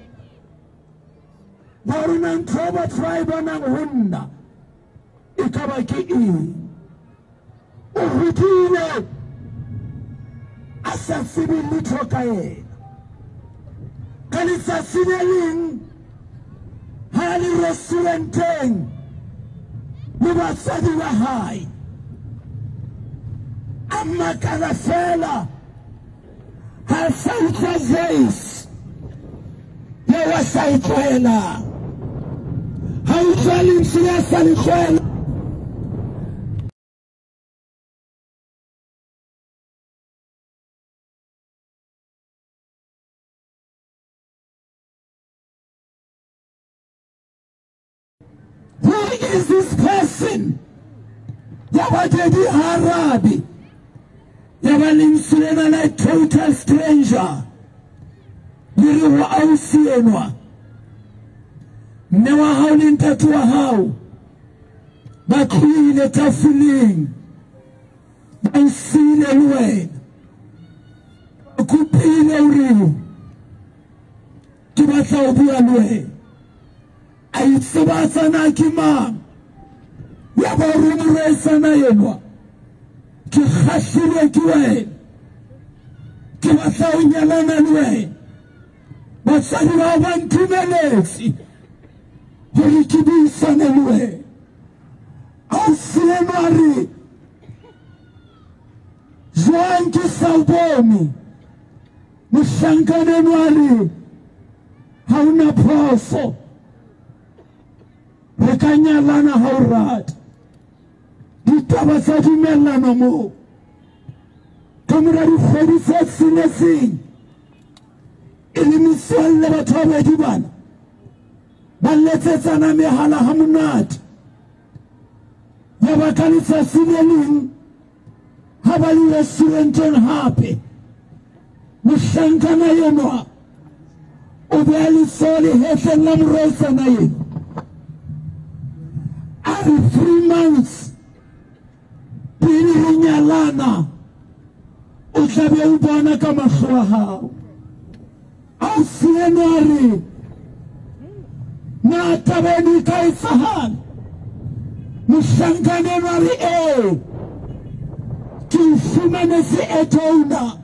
D: la hore na ntho e batho ba e bonang ho nna e ka ba ke eng. O hodile a sa tsebe letho ka yena. Ka letsatsi le leng ha le restauranteng le batswadi ba hae, A makala fela ha sa utlwa voice ya wa sa e tlwaelang. Ha utlwa lentswe ya sa le tlwaelang. Who is this person? Ya ba Daddy Harabi. Ya ba lentswe lena la total stranger. Le re ho ausi enwa. Mme wa hao le ntate wa hao ba tlohile tafoleng, ba o siile le wena. Ba kopile hore ke batla ho bua le wena. A itsebatsa na ke mang? Ya ba hore morwetsana enwa ke kgahlilwe ke wena, ke batla ho nyalana le wena. Batswadi bao ba ntumeletse hore ke buisane le wena. Ausi enwa a re jwang ke sa o bone? Mohlankana enwa a re ha ona phoso, re ka nyalana ha o rata. Ditaba tsa dumellana moo. Ka mora dikgwedi tse tsheletseng e le metswalle batho ba babedi bana ba letsetsana mehala ha monate. Ya ba ka letsatsi le leng ha ba le restauranteng hape, mohlankana enwa o beha letsoho lehetleng la morwetsana enwa. A re 3 months pele re nyalana o tla be o bona ka mahlo a hao. Ausi enwa a re na taba eno e ka etsahala? Mohlankana enwa a re ee, ke o fumanetse etona,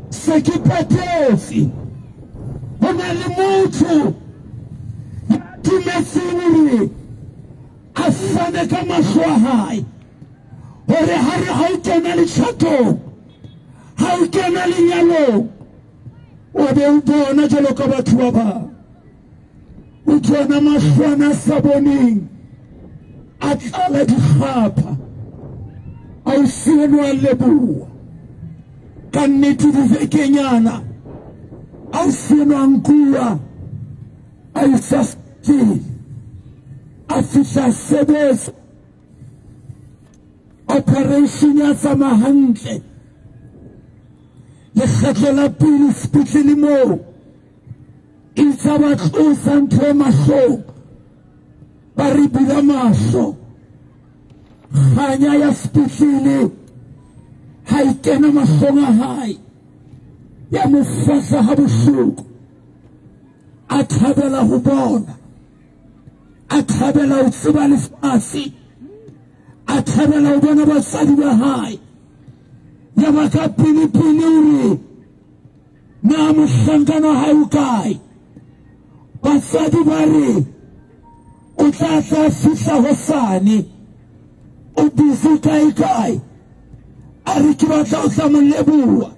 D: se ke patetse. Ho na le motho ya dumetseng hore a fane ka mahlo a hae hore ha re ha o kena letjhatong, ha o kena lenyalong, o be o bona jwalo ka batho ba bang. O tsona mahlwana a sa boneng a tlala dikgapha. Ausi enwa a leboha ka nnete divekenyana. Ausi enwa a nkuwa a isa sepetlele, a fihla sebetsa operation ya tsamaya hantle. Lekgetlo la pele sepetlele moo itse ba tlosa ntho e mahlong, ba re bula mahlo. Kganya ya sepetlele ha e kena mahlong a hae, ya mo fahla ha bohloko. A thabela ho bona, a thabela ho tseba lefatshe, a thabela ho bona basadi ba hae. Ya ba ka pele pele hore na mohlankana hae o kae? Basadi ba re o tla tla fihla hosane, o busy kae kae. A re ke batla ho tla mo leboha,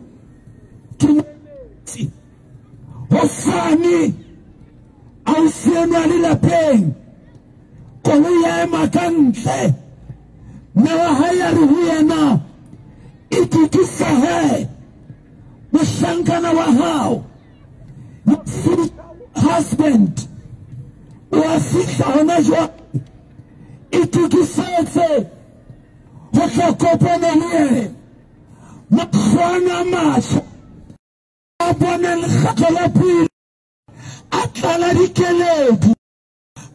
D: ke mo emetse. Hosane ausi enwa le lapeng, koloi ya ema ka ntle. Mme wa hae a re ho yena itokise he, mohlankana wa hao husband o a fihla hona jwale, itokisetse ho tla kopana le yena. Mahlwana a matjha a bone lekgetlo la pele a tlala dikeledi.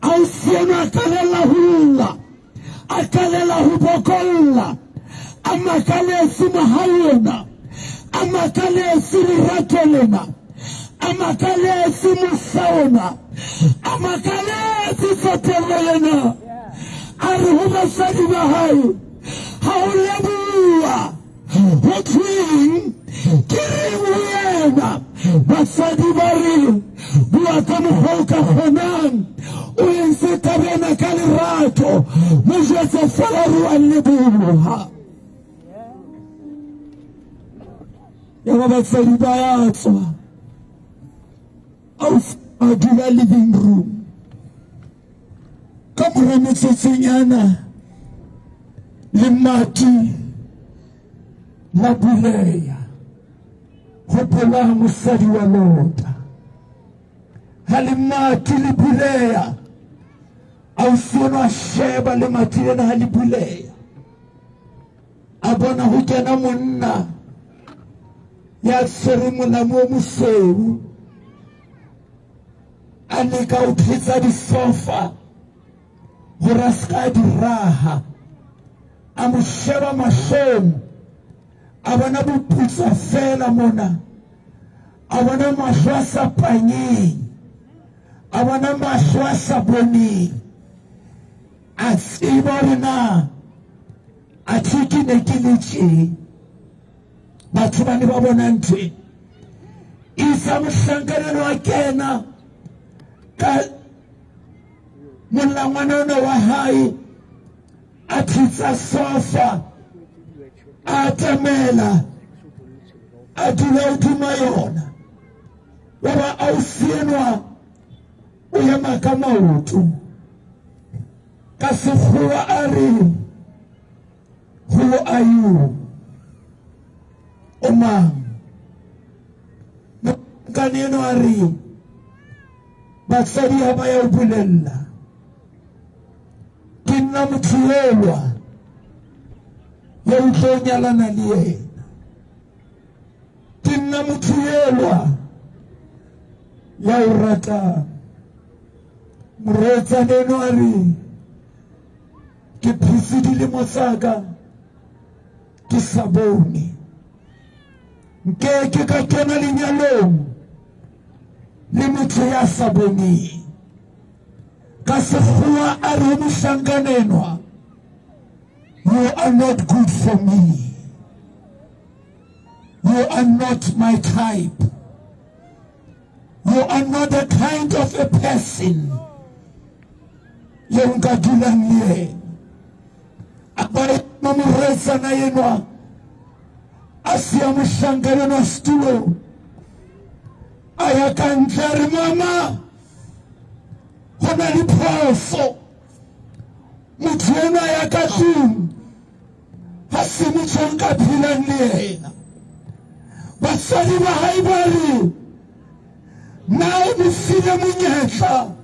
D: Ausi enwa a qalella ho lla, a qalella ho bokolla, a makaletse mohau ona, a makaletse lerato lena, a makaletse mosa ona, a makaletse tsotelo ena. A re ho basadi ba hae, ha o leboha ho thweng? Ke re ho yena. Basadi ba re bua ka mokgwa o ka kgonang, o entse taba ena ka lerato, mo jwetse feela hore wa leboha. Ya ba batswadi ba ya tswa. Ausi a dula living room. Ka mora metsotsonyana lemati la buleya. Hopola mosadi wa Lota. Ha lemati le buleya, ausi ono a sheba lemati lena ha le buleya. A bona ho kena monna ya tshwere molamu o mosweu, a leka ho thetsa disofa hore a ska di raha. A mo sheba mahlong, a bona boputswa fela mona, a bona mahlo a sa panyeng, a bona mahlo a sa boneng. A tseba hore na athe ke ne ke le tje. Batho ba ne ba bona ntho e. Isa mohlankanelo wa kena ka molangwana ona wa hae, a thitsa sofa, a atamela, a dula hodima yona. Wa ba ausi enwa o ema ka maoto. Ka sekgowa a re, who are you? O mang? Mohlankana enwa a re, batswadi ha ba ya o bolella, ke nna motho elwa ya o tlo nyalana le yena. Ke nna motho elwa ya o ratang. Morwetsana enwa a re, ke phetse dilemo tsa ka ke sa bone, nke ke ka kena lenyalong le motho ya sa boneng. Ka sekgowa a re mohlankana enwa, you are not good for me. You are not my type. You are not the kind of a person ye nka dulang le yena. A ba ema morwetsana enwa, a siya mohlankana enwa setulong, a ya ka ntle a re, mama, ho na le phoso. Motho enwa ya ka tlung ha se motho o nka phelang le yena. Batswadi ba hae ba re, na o mo file monyetla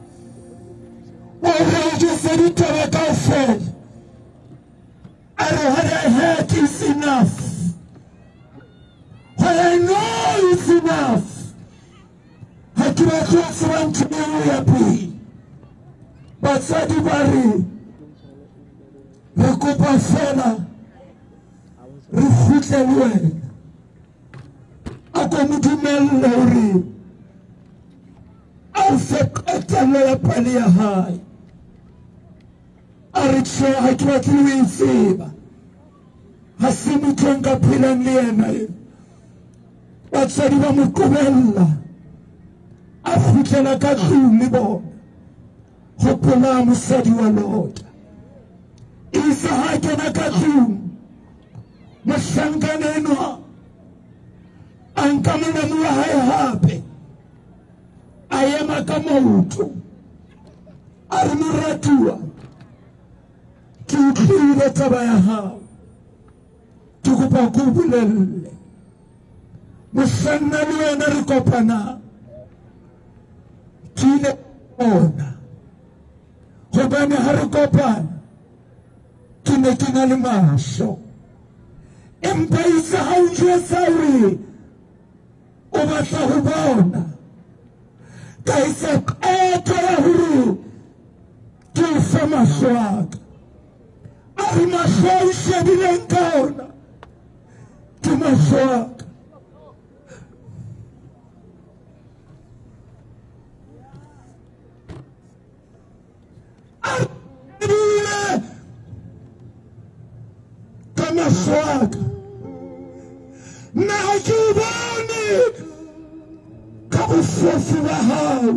D: wa hore o jwetse ditaba kaofela? A re, what I heard is enough. What I know is enough. Ha ke batle ho tseba ntho e nngwe ya pele. Batswadi ba re, re kopa fela re kgutle le wena. A ko mo dumelle hore a o fe qetello ya pale ya hae. A re, tjhe, ha ke batle ho e tseba. Ha se motho o nka phelang le yena eo. Batswadi ba mo qobella, a kgutlela ka tlung le bona. Hopola mosadi wa Lota. Isa ha kena ka tlung, mohlankana enwa a nka molamu wa hae hape, a ema ka maoto, a re, moratuwa, ke utlwile taba ya hao, ke kopa ke o bolelle. Mohlanna le wena re kopanang, ke ile bona, hobane ha re kopana ke ne ke na le mahlo. Empa itse ha o njwetsa hore o batla ho bona, ka etsa qeto ya hore ke o fe mahlo a ka. A re, mahlo a o shebileng ka ona ke mahlo a ka. A re, ka mahlo a ka, nna ha ke o bone ka bofofu ba hao.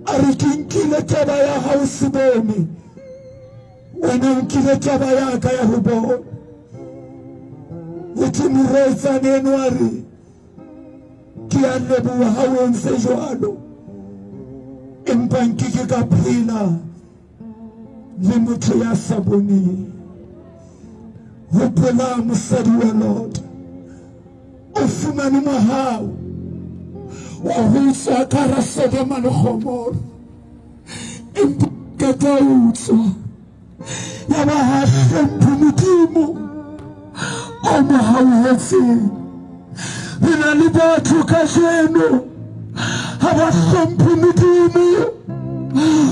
D: A re, ke nkile taba ya hao se bone, wena o nkile taba ya ka ya ho bona. Ho thwe morwetsana enwa a re, ke a leboha ha o entse jwalo, empa nkeke ka phela le motho ya sa boneng. Hopola mosadi wa Lota, o fumane mohau wa ho tswa ka hara Sodoma le Gomora, empa qeta ho tswa ya ba ha hlomphe Modimo o mo hauhetseng. Re na le batho kajeno ha ba hlomphe Modimo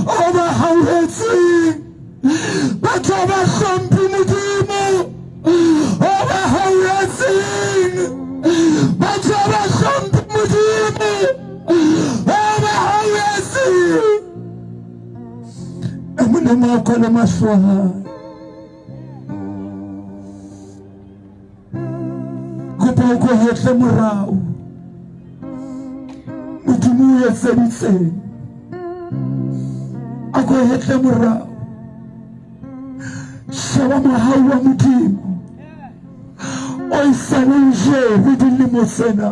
D: o ba hauhetseng. Batho ba hlomphe Modimo o ba hauhetseng. Batho ba hlomphe Modimo o ba hauhetseng. E mong a kwale mahlo a hae. Kopa o ko hetle morao. Modimo o etseditseng. A ko hetle morao. Sheba mohau wa Modimo o e sale o jere dilemo tsena.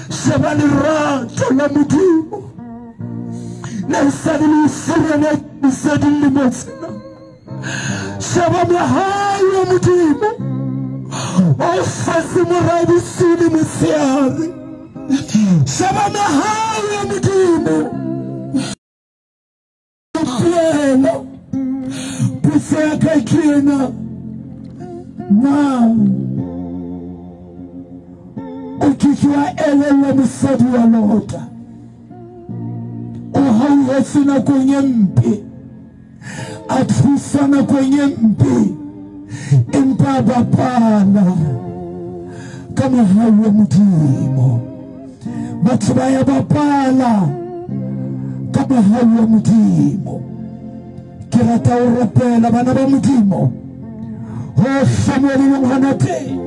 D: Sheba lerato la Modimo le sale le o sireleditse dilemo tsena. Sheba mohau wa Modimo o setse morao bosiu le motshehare. Sheba mohau wa Modimo. Bophelo potso ya ka ke ena, na o ke wa elellwa mosadi wa Lota? O hauhetse nakong e mpe, a thusa nakong e mpe, empa a bapala ka mohau wa Modimo. Batho ba ya bapala ka mohau wa Modimo. Ke rata ho rapela bana ba Modimo hohle mo le leng hona teng.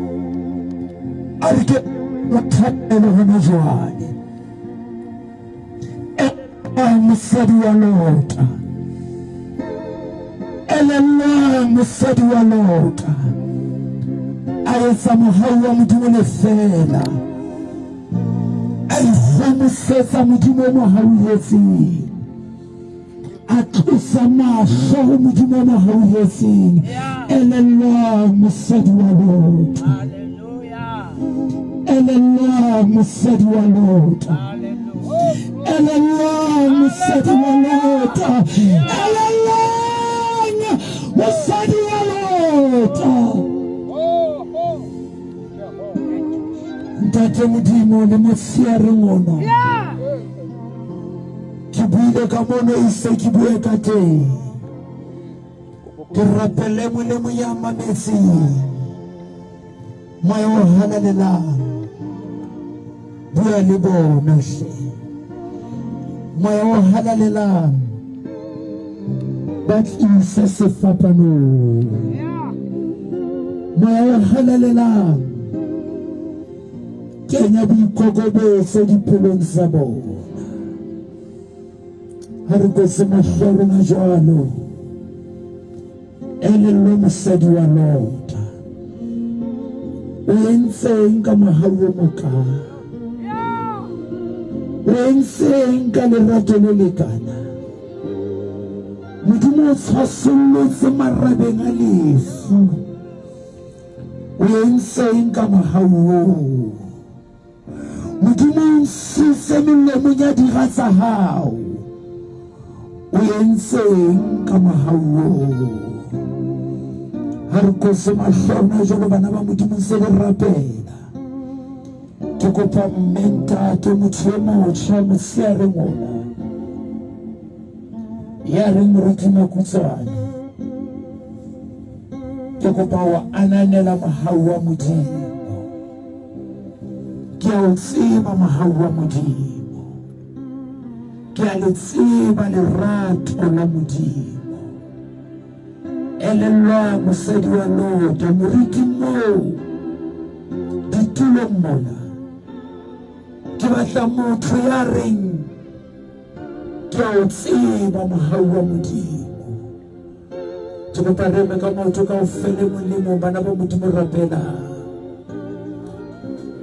D: A re ke thapelo hona jwale. Elellwang mosadi wa Lota, elellwang mosadi wa Lota a etsa mohau wa Modimo lefeela, a ikgomosetsa Modimo o mo hauhetseng, a tlosa mahlo ho Modimo o mo hauhetseng. Elellwang mosadi wa Lota, elellwang mosadi wa Lota, elellwang mosadi wa Lota, elellwang mosadi wa Lota. Ntate Modimo le motsheareng ona, ke buile ka mono ise ke bue ka teng. Ke rapele molemo ya mametseng, moya o halalelang bua le bona hle. Moya o halalelang ba tlise sefapanong. Moya o halalelang kenya boikokobetso dipelong tsa bona. Ha re kwetse mahlo a rona jwalo, elellwe mosadi wa Lota. O entseng ka mohau o mokana? O entseng ka lerato le lekana? Modimo o tshwasollotse marabeng a lefu. O entseng ka mohau oo? Modimo o ntshitse melomong ya dira tsa hao. O entseng ka mohau oo? Ha re kwetse mahlo a rona jwalo bana ba Modimo ntse re rapela. Ke kopa mme ntate motho e motjha motsheareng ona ya reng moruti Makutswane, ke kopa ho ananela mohau wa Modimo. Ke a o tseba mohau wa Modimo, ke a le tseba lerato la Modimo. Elellwa mosadi wa Lota, moriti moo ditulong mona, ke batla motho ya reng ke a o tseba mohau wa Modimo. Ke kopa re eme ka maoto kaofela molemo, bana ba Modimo rapelang.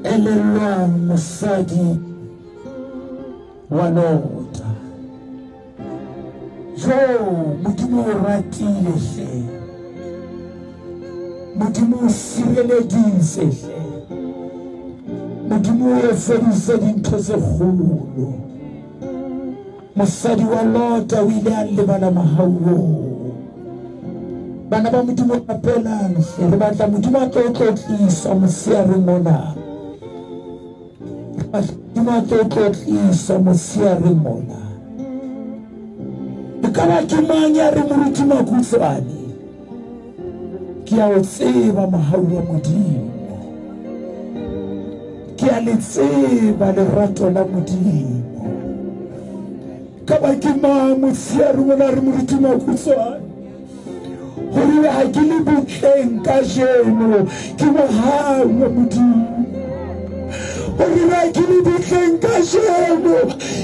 D: Elellwang mosadi wa Lota. Jo, Modimo o ratile hle. Modimo o sireleditse hle. Modimo o etseditse dintho tse kgolo. Mosadi wa Lota o ile a lebala mohau oo. Bana ba Modimo rapelang hle, re batla Modimo a tlo tlotlisa motsheareng mona. Modimo a tlo tlotlisa motsheareng mona. E ka ba ke mang ya re moruti Makutswane? Ke a o tseba mohau wa Modimo. Ke a le tseba lerato la Modimo. Ka ba ke mang motsheareng mona re moruti Makutswane? Hore ha ke le butleng kajeno ke mohau wa Modimo. Hore ha ke le butleng kajeno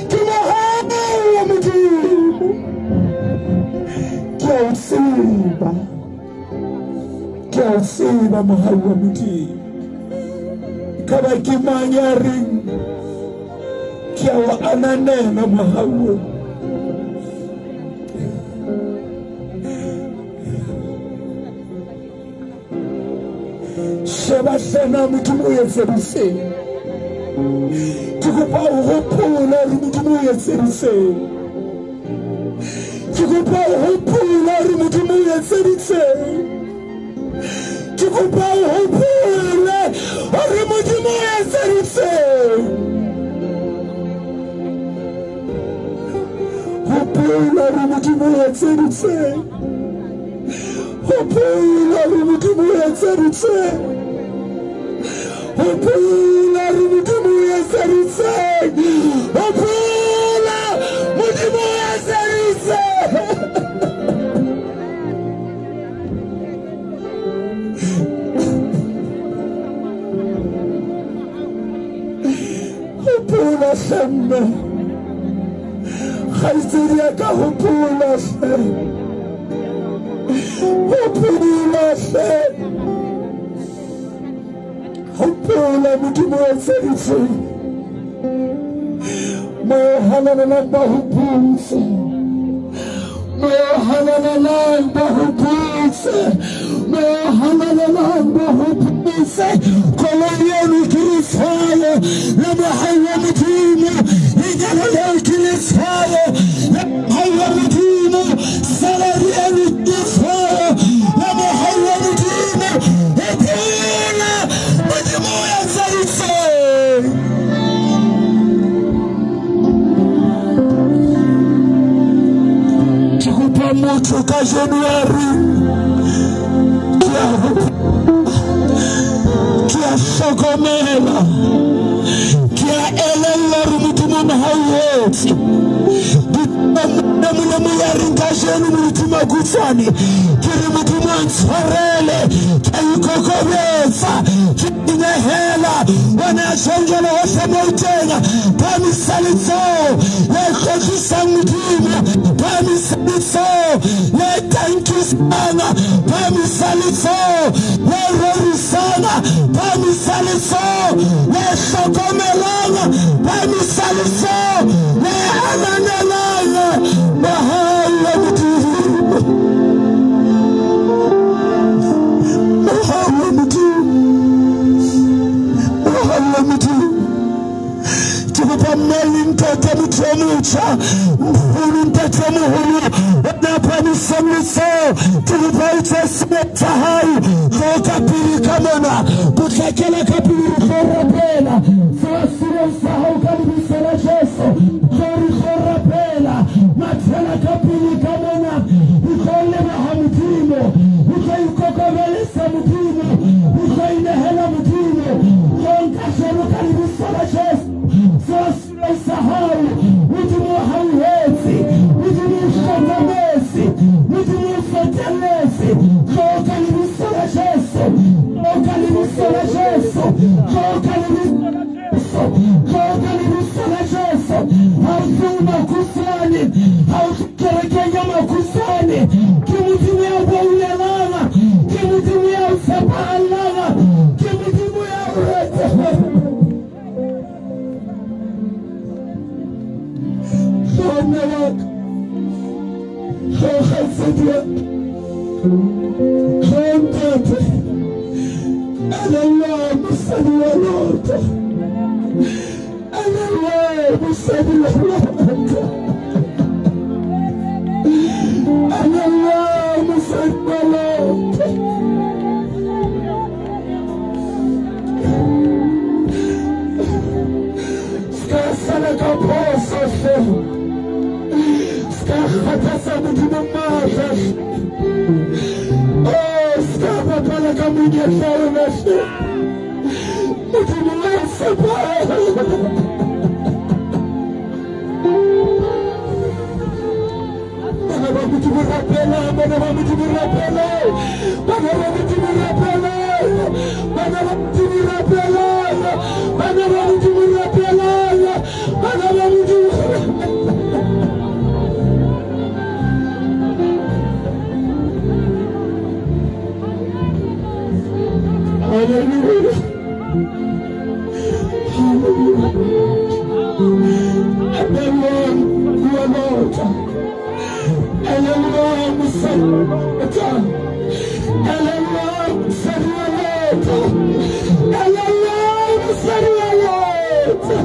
D: ke mohau wa Modimo. Ke a o tseba, ke a o tseba mohau wa Modimo. Ka ba ke mang ya reng ke a o ananela mohau oo. Sheba hlena Modimo o etseditseng. Ke kopa o hopole hore Modimo o etseditseng. Ke kopa o hopole hore Modimo o etseditseng. Ke kopa o hopole hore Modimo o etseditseng. Hopola hore Modimo o etseditseng. Hopola hore Modimo o etseditseng. Hopola hore Modimo o etseditseng. Hopola Modimo o etseditseng. Hopola hle mme. Kgaitsedi ya ka, hopola hle. Hopola hle. Hopola Modimo o etseditseng. Moya o halalelang ba hopotse. Moya o halalelang ba hopotse. Moya o halalelang ba hopotse. Koloi eno ke letshwayo la mohau wa Modimo. Lenyalo leo ke letshwayo la mohau wa Modimo. Salary eno ke letshwayo la mohau wa Modimo. Hopola Modimo o etseditseng. Ke kopa motho kajeno ya reng ke a hlokomela, ke a elella hore Modimo ha o etse. Molemo ya reng kajeno moruti Makutswane, ke re Modimo a ntshwarele, ke a ikokobetsa, ke inehela. Wena ya tjhong jwalo hohle moo o teng, phahamisa letsoho le tlotlisang Modimo, phahamisa letsoho le tankisang, phahamisa letsoho le rorisang, phahamisa letsoho le hlokomelang, phahamisa letsoho le ananelang mohau wa Modimo. Mohau wa Modimo. Mohau wa Modimo. Ke kopa mme le ntate, motho o motjha, moholo, ntate o moholo, o na phahamisang letsoho. Ke kopa o tswe sebeng sa hao, tlo ka pele ka mona, potlakela ka pele re tlo rapela. Tswa sebeng sa hao ka lebitso la Jesu. Tlo re tlo rapela. Mathela ka pele ka mona. Re tlo leboha Modimo. Re tlo ikokobelisa Modimo. Re tlo inehela Modimo. Tlo nka jwalo ka lebitso la Jesu. Tswa sebeng sa hao. Modimo ha o etse. Modimo o hlokometse. Modimo o tsotelletse. Tlo ka lebitso la Jesu. Tlo ka lebitso la Jesu. Tlo ka lebitso monna wa ka, tlho kgaitsedi wa ka, tlho ntate, elellwa mosadi wa Lota, elellwa mosadi wa Lota, elellwa mosadi wa Lota. Ska sala ka phoso hle, ska kgathatsa Modimo matla hle, oh ska bapala ka monyetla ona hle, Modimo wa tshepala. Bana ba Modimo rapela, bana ba Modimo rapela, bana ba Modimo rapela, bana ba Modimo rapela, bana ba Modimo rapela, bana ba Modimo. Hallelujah. Hallelujah. Elellwa elellwa mosadi wa Lota, elellwa mosadi wa Lota, elellwa mosadi wa Lota.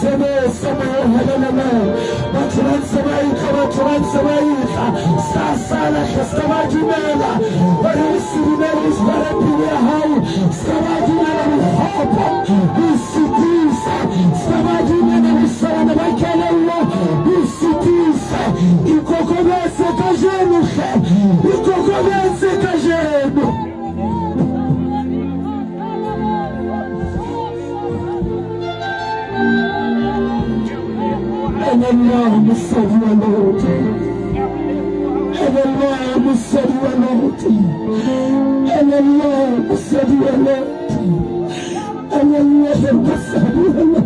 D: Sebe sa moya o halalelang, batho ba ntse ba etla, batho ba ntse ba etla, ska sala hle, ska ba dumela hore o se dumele o tshware pelo ya hao, ska ba dumela bokgopo bo sitisa, ska ba dumela bosolana ba kelello bo sitisa. Ikokobetse kajeno hle, ikokobetse kajeno. Elellwa mosadi wa Lota, elellwa mosadi wa Lota, elellwa mosadi wa Lota, elellwa mosadi wa Lota,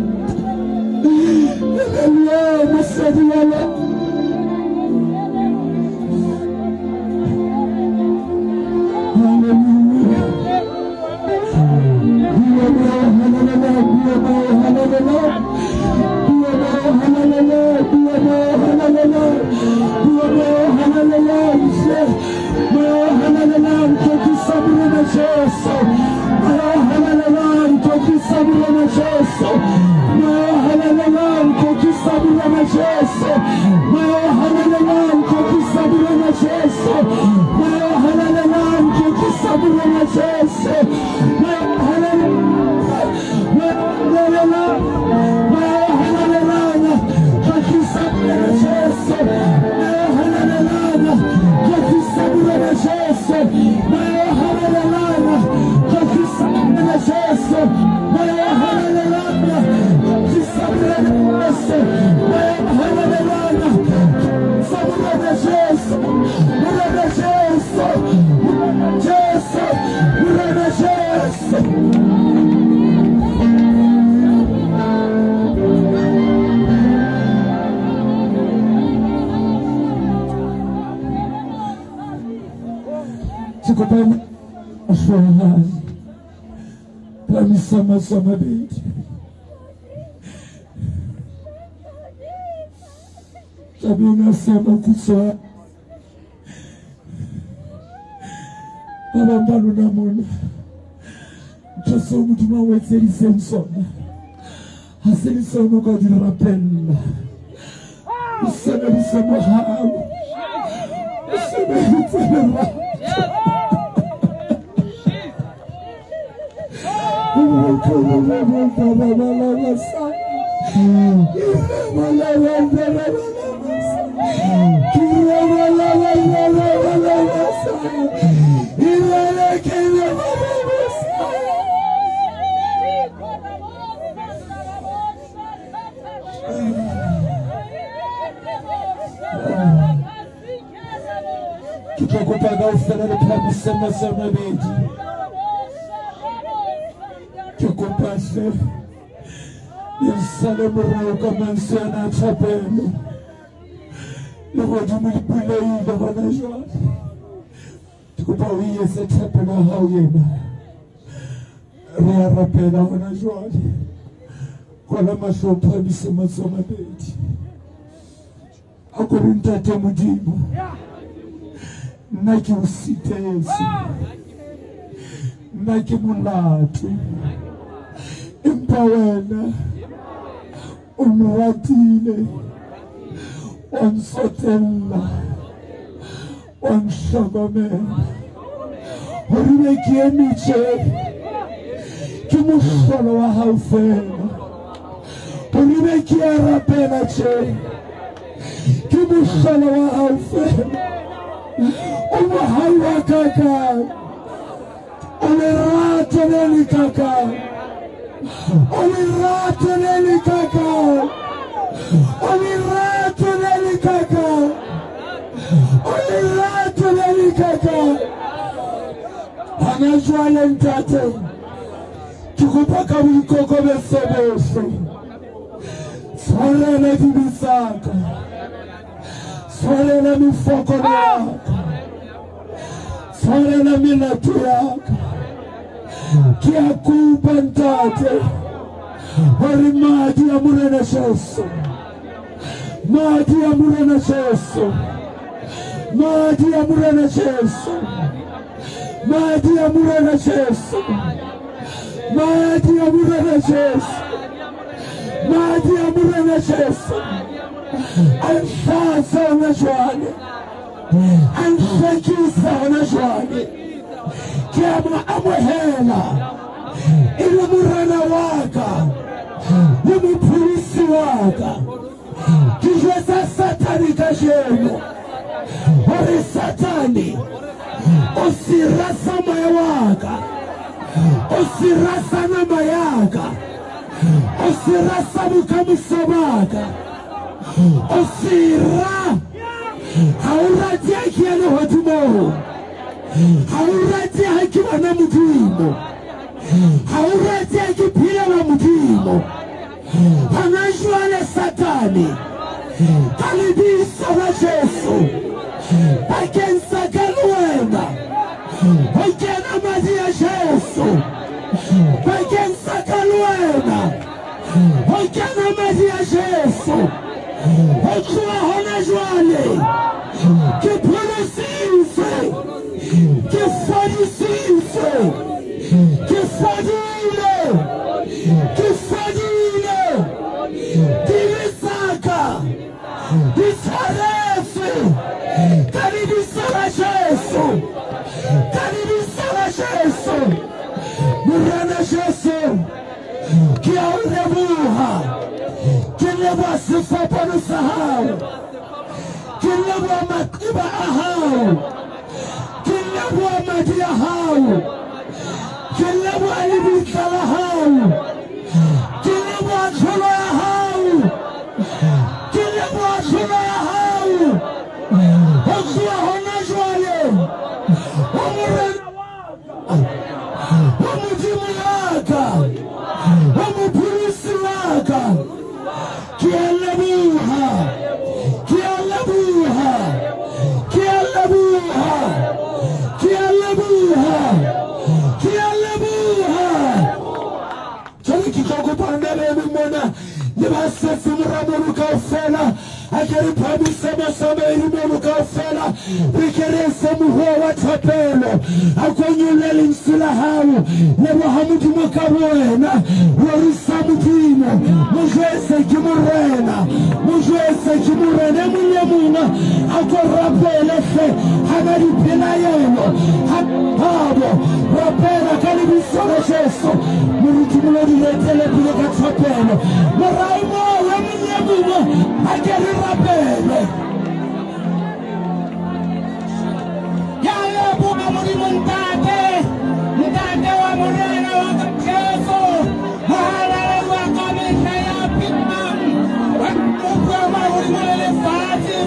D: elellwa mosadi wa Lota. Hallelujah. Mabedi tabeng a sema khutshwane, ba bang ba lona mona ntho seo Modimo a o etseditseng sona ha se le seo o ka di rapella. O sebedise mohau, o sebedise lerato. Ke tla kopa kaofela le phahamise matsoho a mabedi. Ke kopa hle le nsale morao ka mantswe ana a thapelo. Lehodimo le buleile hona jwale. Ke kopa o etse thapelo ya hao ena. Re a rapela hona jwale. Kwala mahlo o phahamise matsoho a mabedi. A ko re Ntate Modimo, nna ke o sitetse, nna ke molato, empa wena o nratile, wa ntsotella, wa nhlokomela. Hore be ke eme tje, ke mohlolo wa hao fela. Hore be ke a rapela tje, ke mohlolo wa hao fela. O mohau wa kakang, o lerato le lekakang, o lerato le lekakang, o lerato le lekakang, o lerato le lekakang. Hona jwale Ntate, ke kopa ka boikokobetso bohle, tshwarela dibe tsa ka, tshwarela mefokolo ya ka, tshwarela melato ya ka. Ke a kopa Ntate hore madi a Morena Jesu, madi a Morena Jesu, madi a Morena Jesu, madi a Morena Jesu, madi a Morena Jesu, madi a Morena Jesu a ntlhatsa hona jwale, a nhlwekisa hona jwale. Ke a mo amohela e le Morena wa ka le mopholosi wa ka. Ke jwetsa Satane kajeno hore Satane o sera sa moya wa ka, o sera sa nama ya ka, o sera sa bokamoso ba ka, o sera. Ha o rate ha ke ya lehodimong, ha o rate ha ke bona Modimo, ha o rate ha ke phelela Modimo. Hona jwale Satane, ka lebitso la Jesu, bakeng sa ka le wena ho kena madi a Jesu, bakeng sa ka le wena ho kena madi a Jesu. Ho tloha hona jwale ke pholositswe, ke fodisitswe, ke fodile, ke fodile. Dibe tsa ka di tshwaretswe ka lebitso la Jesu, ka lebitso la Jesu. Morena Jesu, ke a o leboha, ke leboha sefapano sa hao, ke leboha maqeba a hao, ke leboha madi a hao, ke leboha lebitla la hao, ke leboha tlholo ya hao, ke leboha tlholo ya hao. Ho tloha hona jwale ho Morena wa ka, ho Modimo wa ka, ho mopholosi wa ka. Ke a leboha, ke a leboha, ke a leboha, ke a leboha, ke a leboha. Jwale ke tlo kopa nna le eme mona le ba setse morabolo kaofela. A ke re phamise masamedi mono kaofela, re ke re etse mohoa wa thapelo. A ko nyolle lentswe la hao, leboha Modimo ka bowena, rorisa Modimo, mo jwetse ke Morena, mo jwetse ke Morena. E mong le mong a ko rapele hle, hana dipelaelo, ha thabo, rapela ka lebitso la Jesu. Moruti Molodi re etele pele ka thapelo. Morao moo e mong le mong a ke re rapele.
A: Ya leboha Modimo Ntate, Ntate wa Morena wa ka Jesu, mohalaledi wa ka mehla ya phelang, wa Mmopi wa mahodimo le lefatshe,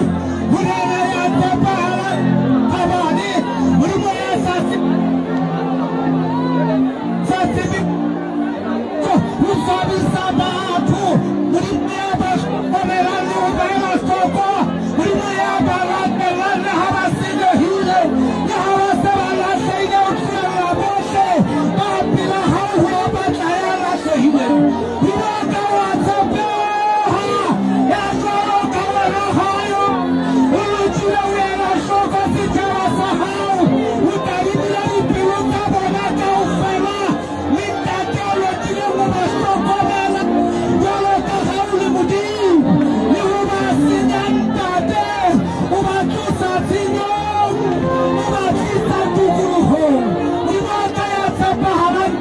A: Morena ya tshepahalang kabane, Modimo ya sa tsebeng ho swabisa batho, Modimo ya ba hlokomelang le ho ba ela hloko, Modimo ya ba latelang le ha ba senyehile, le ha ba se ba lahlehile, o tlohella bohle ba pela hao ho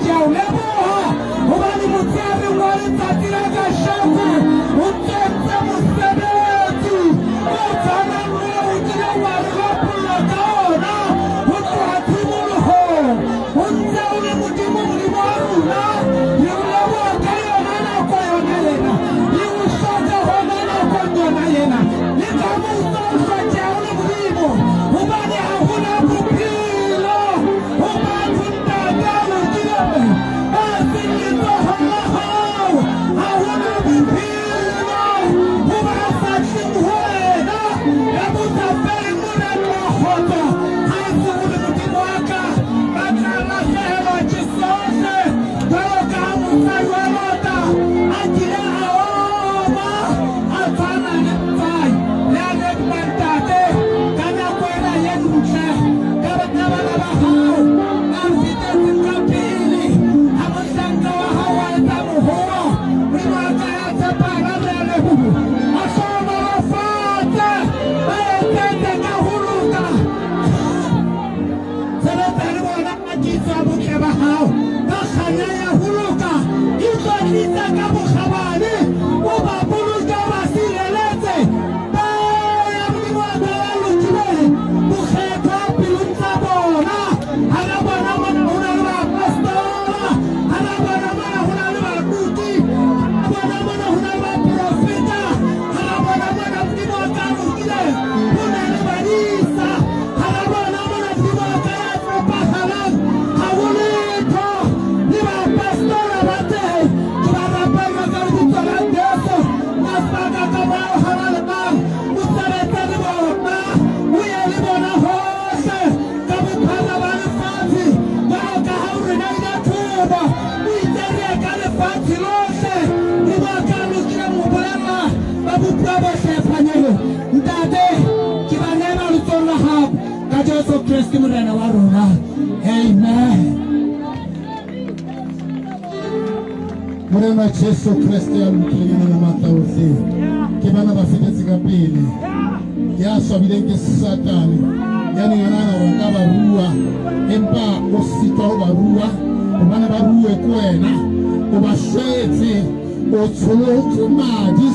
D: ke a o leboha hobane motsheareng wa letsatsi la kasheko o kentse mosebetsi o tshwanang le o kileng wa re lopolla ka ona ho tloha tshimolohong. O ntse o le Modimo, Modimo wa rona. Re o leboha ka yona nako yona ena, le o hloka hona nakong yona ena, le ka moso o hlokeha o le Modimo, hobane ha hona bophelo ho batho Ntate a lokileng ba seng letsohong la hao. Ha hona bophelo ho ba sa tleng ho wena ya bosafeleng Morena wa kgotso. Ha e se o le Modimo wa ka, ba tla lahlehelwa ke sohle jwalo ka ha mosadi wa Lota a kile a oma a tshwana le letswai le a lekma. Ntate, ka nako ena ye ntle, ka bana bana ba hao ba fetetseng ka pele ha mohlanka wa hao wa etsa moholo, Modimo wa ka ya tshepahala, re a leboha. A hlohonolofatse, ba etsetse ka ho loka. Sebetsa le bona ka tiiso ya botle ba hao, ka kganya ya ho loka, itlotlise ka bokgabane, o ba boloke, o ba sireletse. Ba ya Modimo wa ka ya lokileng, bokgethwa pelong tsa bona. Hara bona mona ho na le baapostola, hara bona mona ho na le baruti, hara bona mona ho na le baprofeta, hara bona mona Modimo wa ka ya lokileng ho na le badisa, hara bona mona Modimo wa ka ya tshepahalang ha ho letho le baapostola ba teng. Ke ba rapella ka lebitso la Jesu, masaka ka moya o halalelang o sebetse le bona, o ye le bona hohle ka bophara ba lefatshe, jwalo ka ha o re neile thobo, o itse re ye ka lefatshe lohle. Modimo wa ka lokileng ho bolella ba bopuwa bohle phanyelo. Ntate, ke ba neela letsohong la hao ka Jesu Kreste Morena wa rona. Amen.
B: Morena Jesu Kreste ya lokileng le matla ohle, ke bana ba fetetse ka pele, ya swabileng ke Satane, ya neng a nahana hore a ka ba rua, empa o sitwa ho ba rua hobane ba ruwe ke wena. O ba shwetse, o tsholotse madi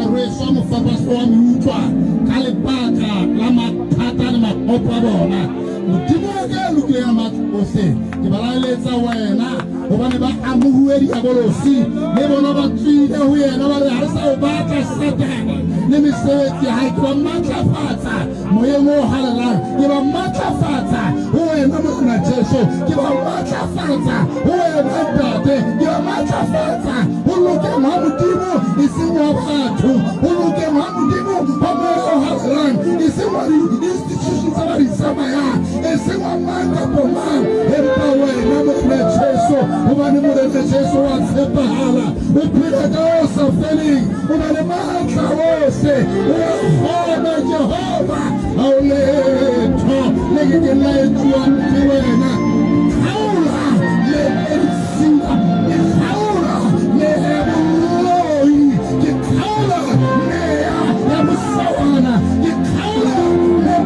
B: rweswa mofapaso wa meutlwa ka lebaka la mathata le makgopo a bona. Modimo wa ka ya lokileng ya matla ohle, ke ba laeletsa wena hobane ba amohuwe diabolosi le bona ba tswile ho yena, ba re ha re sa o batla Satane le mesebetsi ya hae. Ke ba matlafatsa moyeng o halalelang, ke ba matlafatsa ho wena Morena Jesu, ke ba matlafatsa ho wena Ntate, ke ba matlafatsa ho lokeng ha Modimo e seng wa batho, ho lokeng ha Modimo wa moya o halalelang, e seng wa di-institution tsa ba di tsamayang, e seng wa mang kapo mang, empa wena Morena Jesu, hobane Morena Jesu wa tshepahala, o phela ka o sa feleng, o na le matla ohle, o a kgona Jehova, ha o letho le ke keng la etsuwa ke wena. Kgaola le ditshila, ke kgaola le boloi, ke kgaola meya ya mosawana, ke kgaola le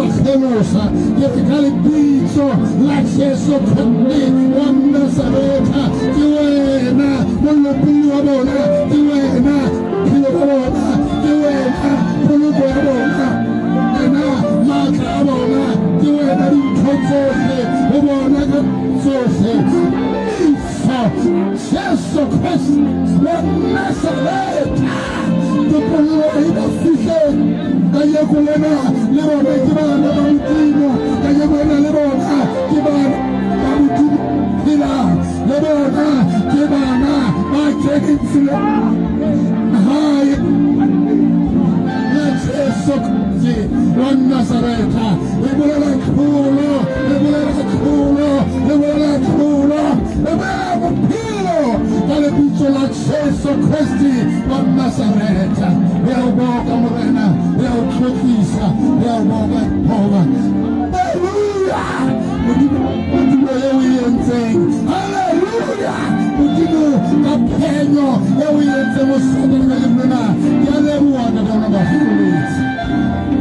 B: kgelosa, ke re ka lebitso la Jesu Kreste wa Nazaretha, ke wena molopolli wa bona, ke wena phelo ba bona, ke wena poloko ya bona, wena matla a bona, ke wena dintho tsohle ho bona ka tsohle. Isa Jesu Kreste wa Nazaretha, topollo e ba fihle kajeko lena le bona ke bana ba Modimo, kajeko lena le bona ke bana ba Modimo phelang, le bona ke bana ba keneng tseleng hae la Jesu Kreste wa Nazaretha. Re bolela tlholo, re bolela tlholo, re bolela tlholo, re bolela bophelo ka lebitso la Jesu Kreste wa Nazaretha. Re a o boka Morena, re a o tlotlisa, re a o boka Jehova. Haleluya! Modimo, Modimo eo e entseng. Haleluya! Modimo ka phenyo eo e entseng ho Satane ka lena. Ke a leboha Ntate wa rona ba hloletse.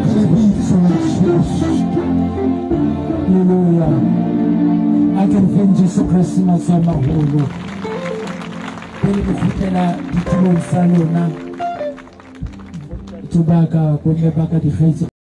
B: Ka lebitso la Jesu.
D: Haleluya.
E: Jesu Kreste matsoho a maholo. Pele le kgutlela ditulong tsa lona, batho ba ka, bomme ba ka, dikgaitsedi.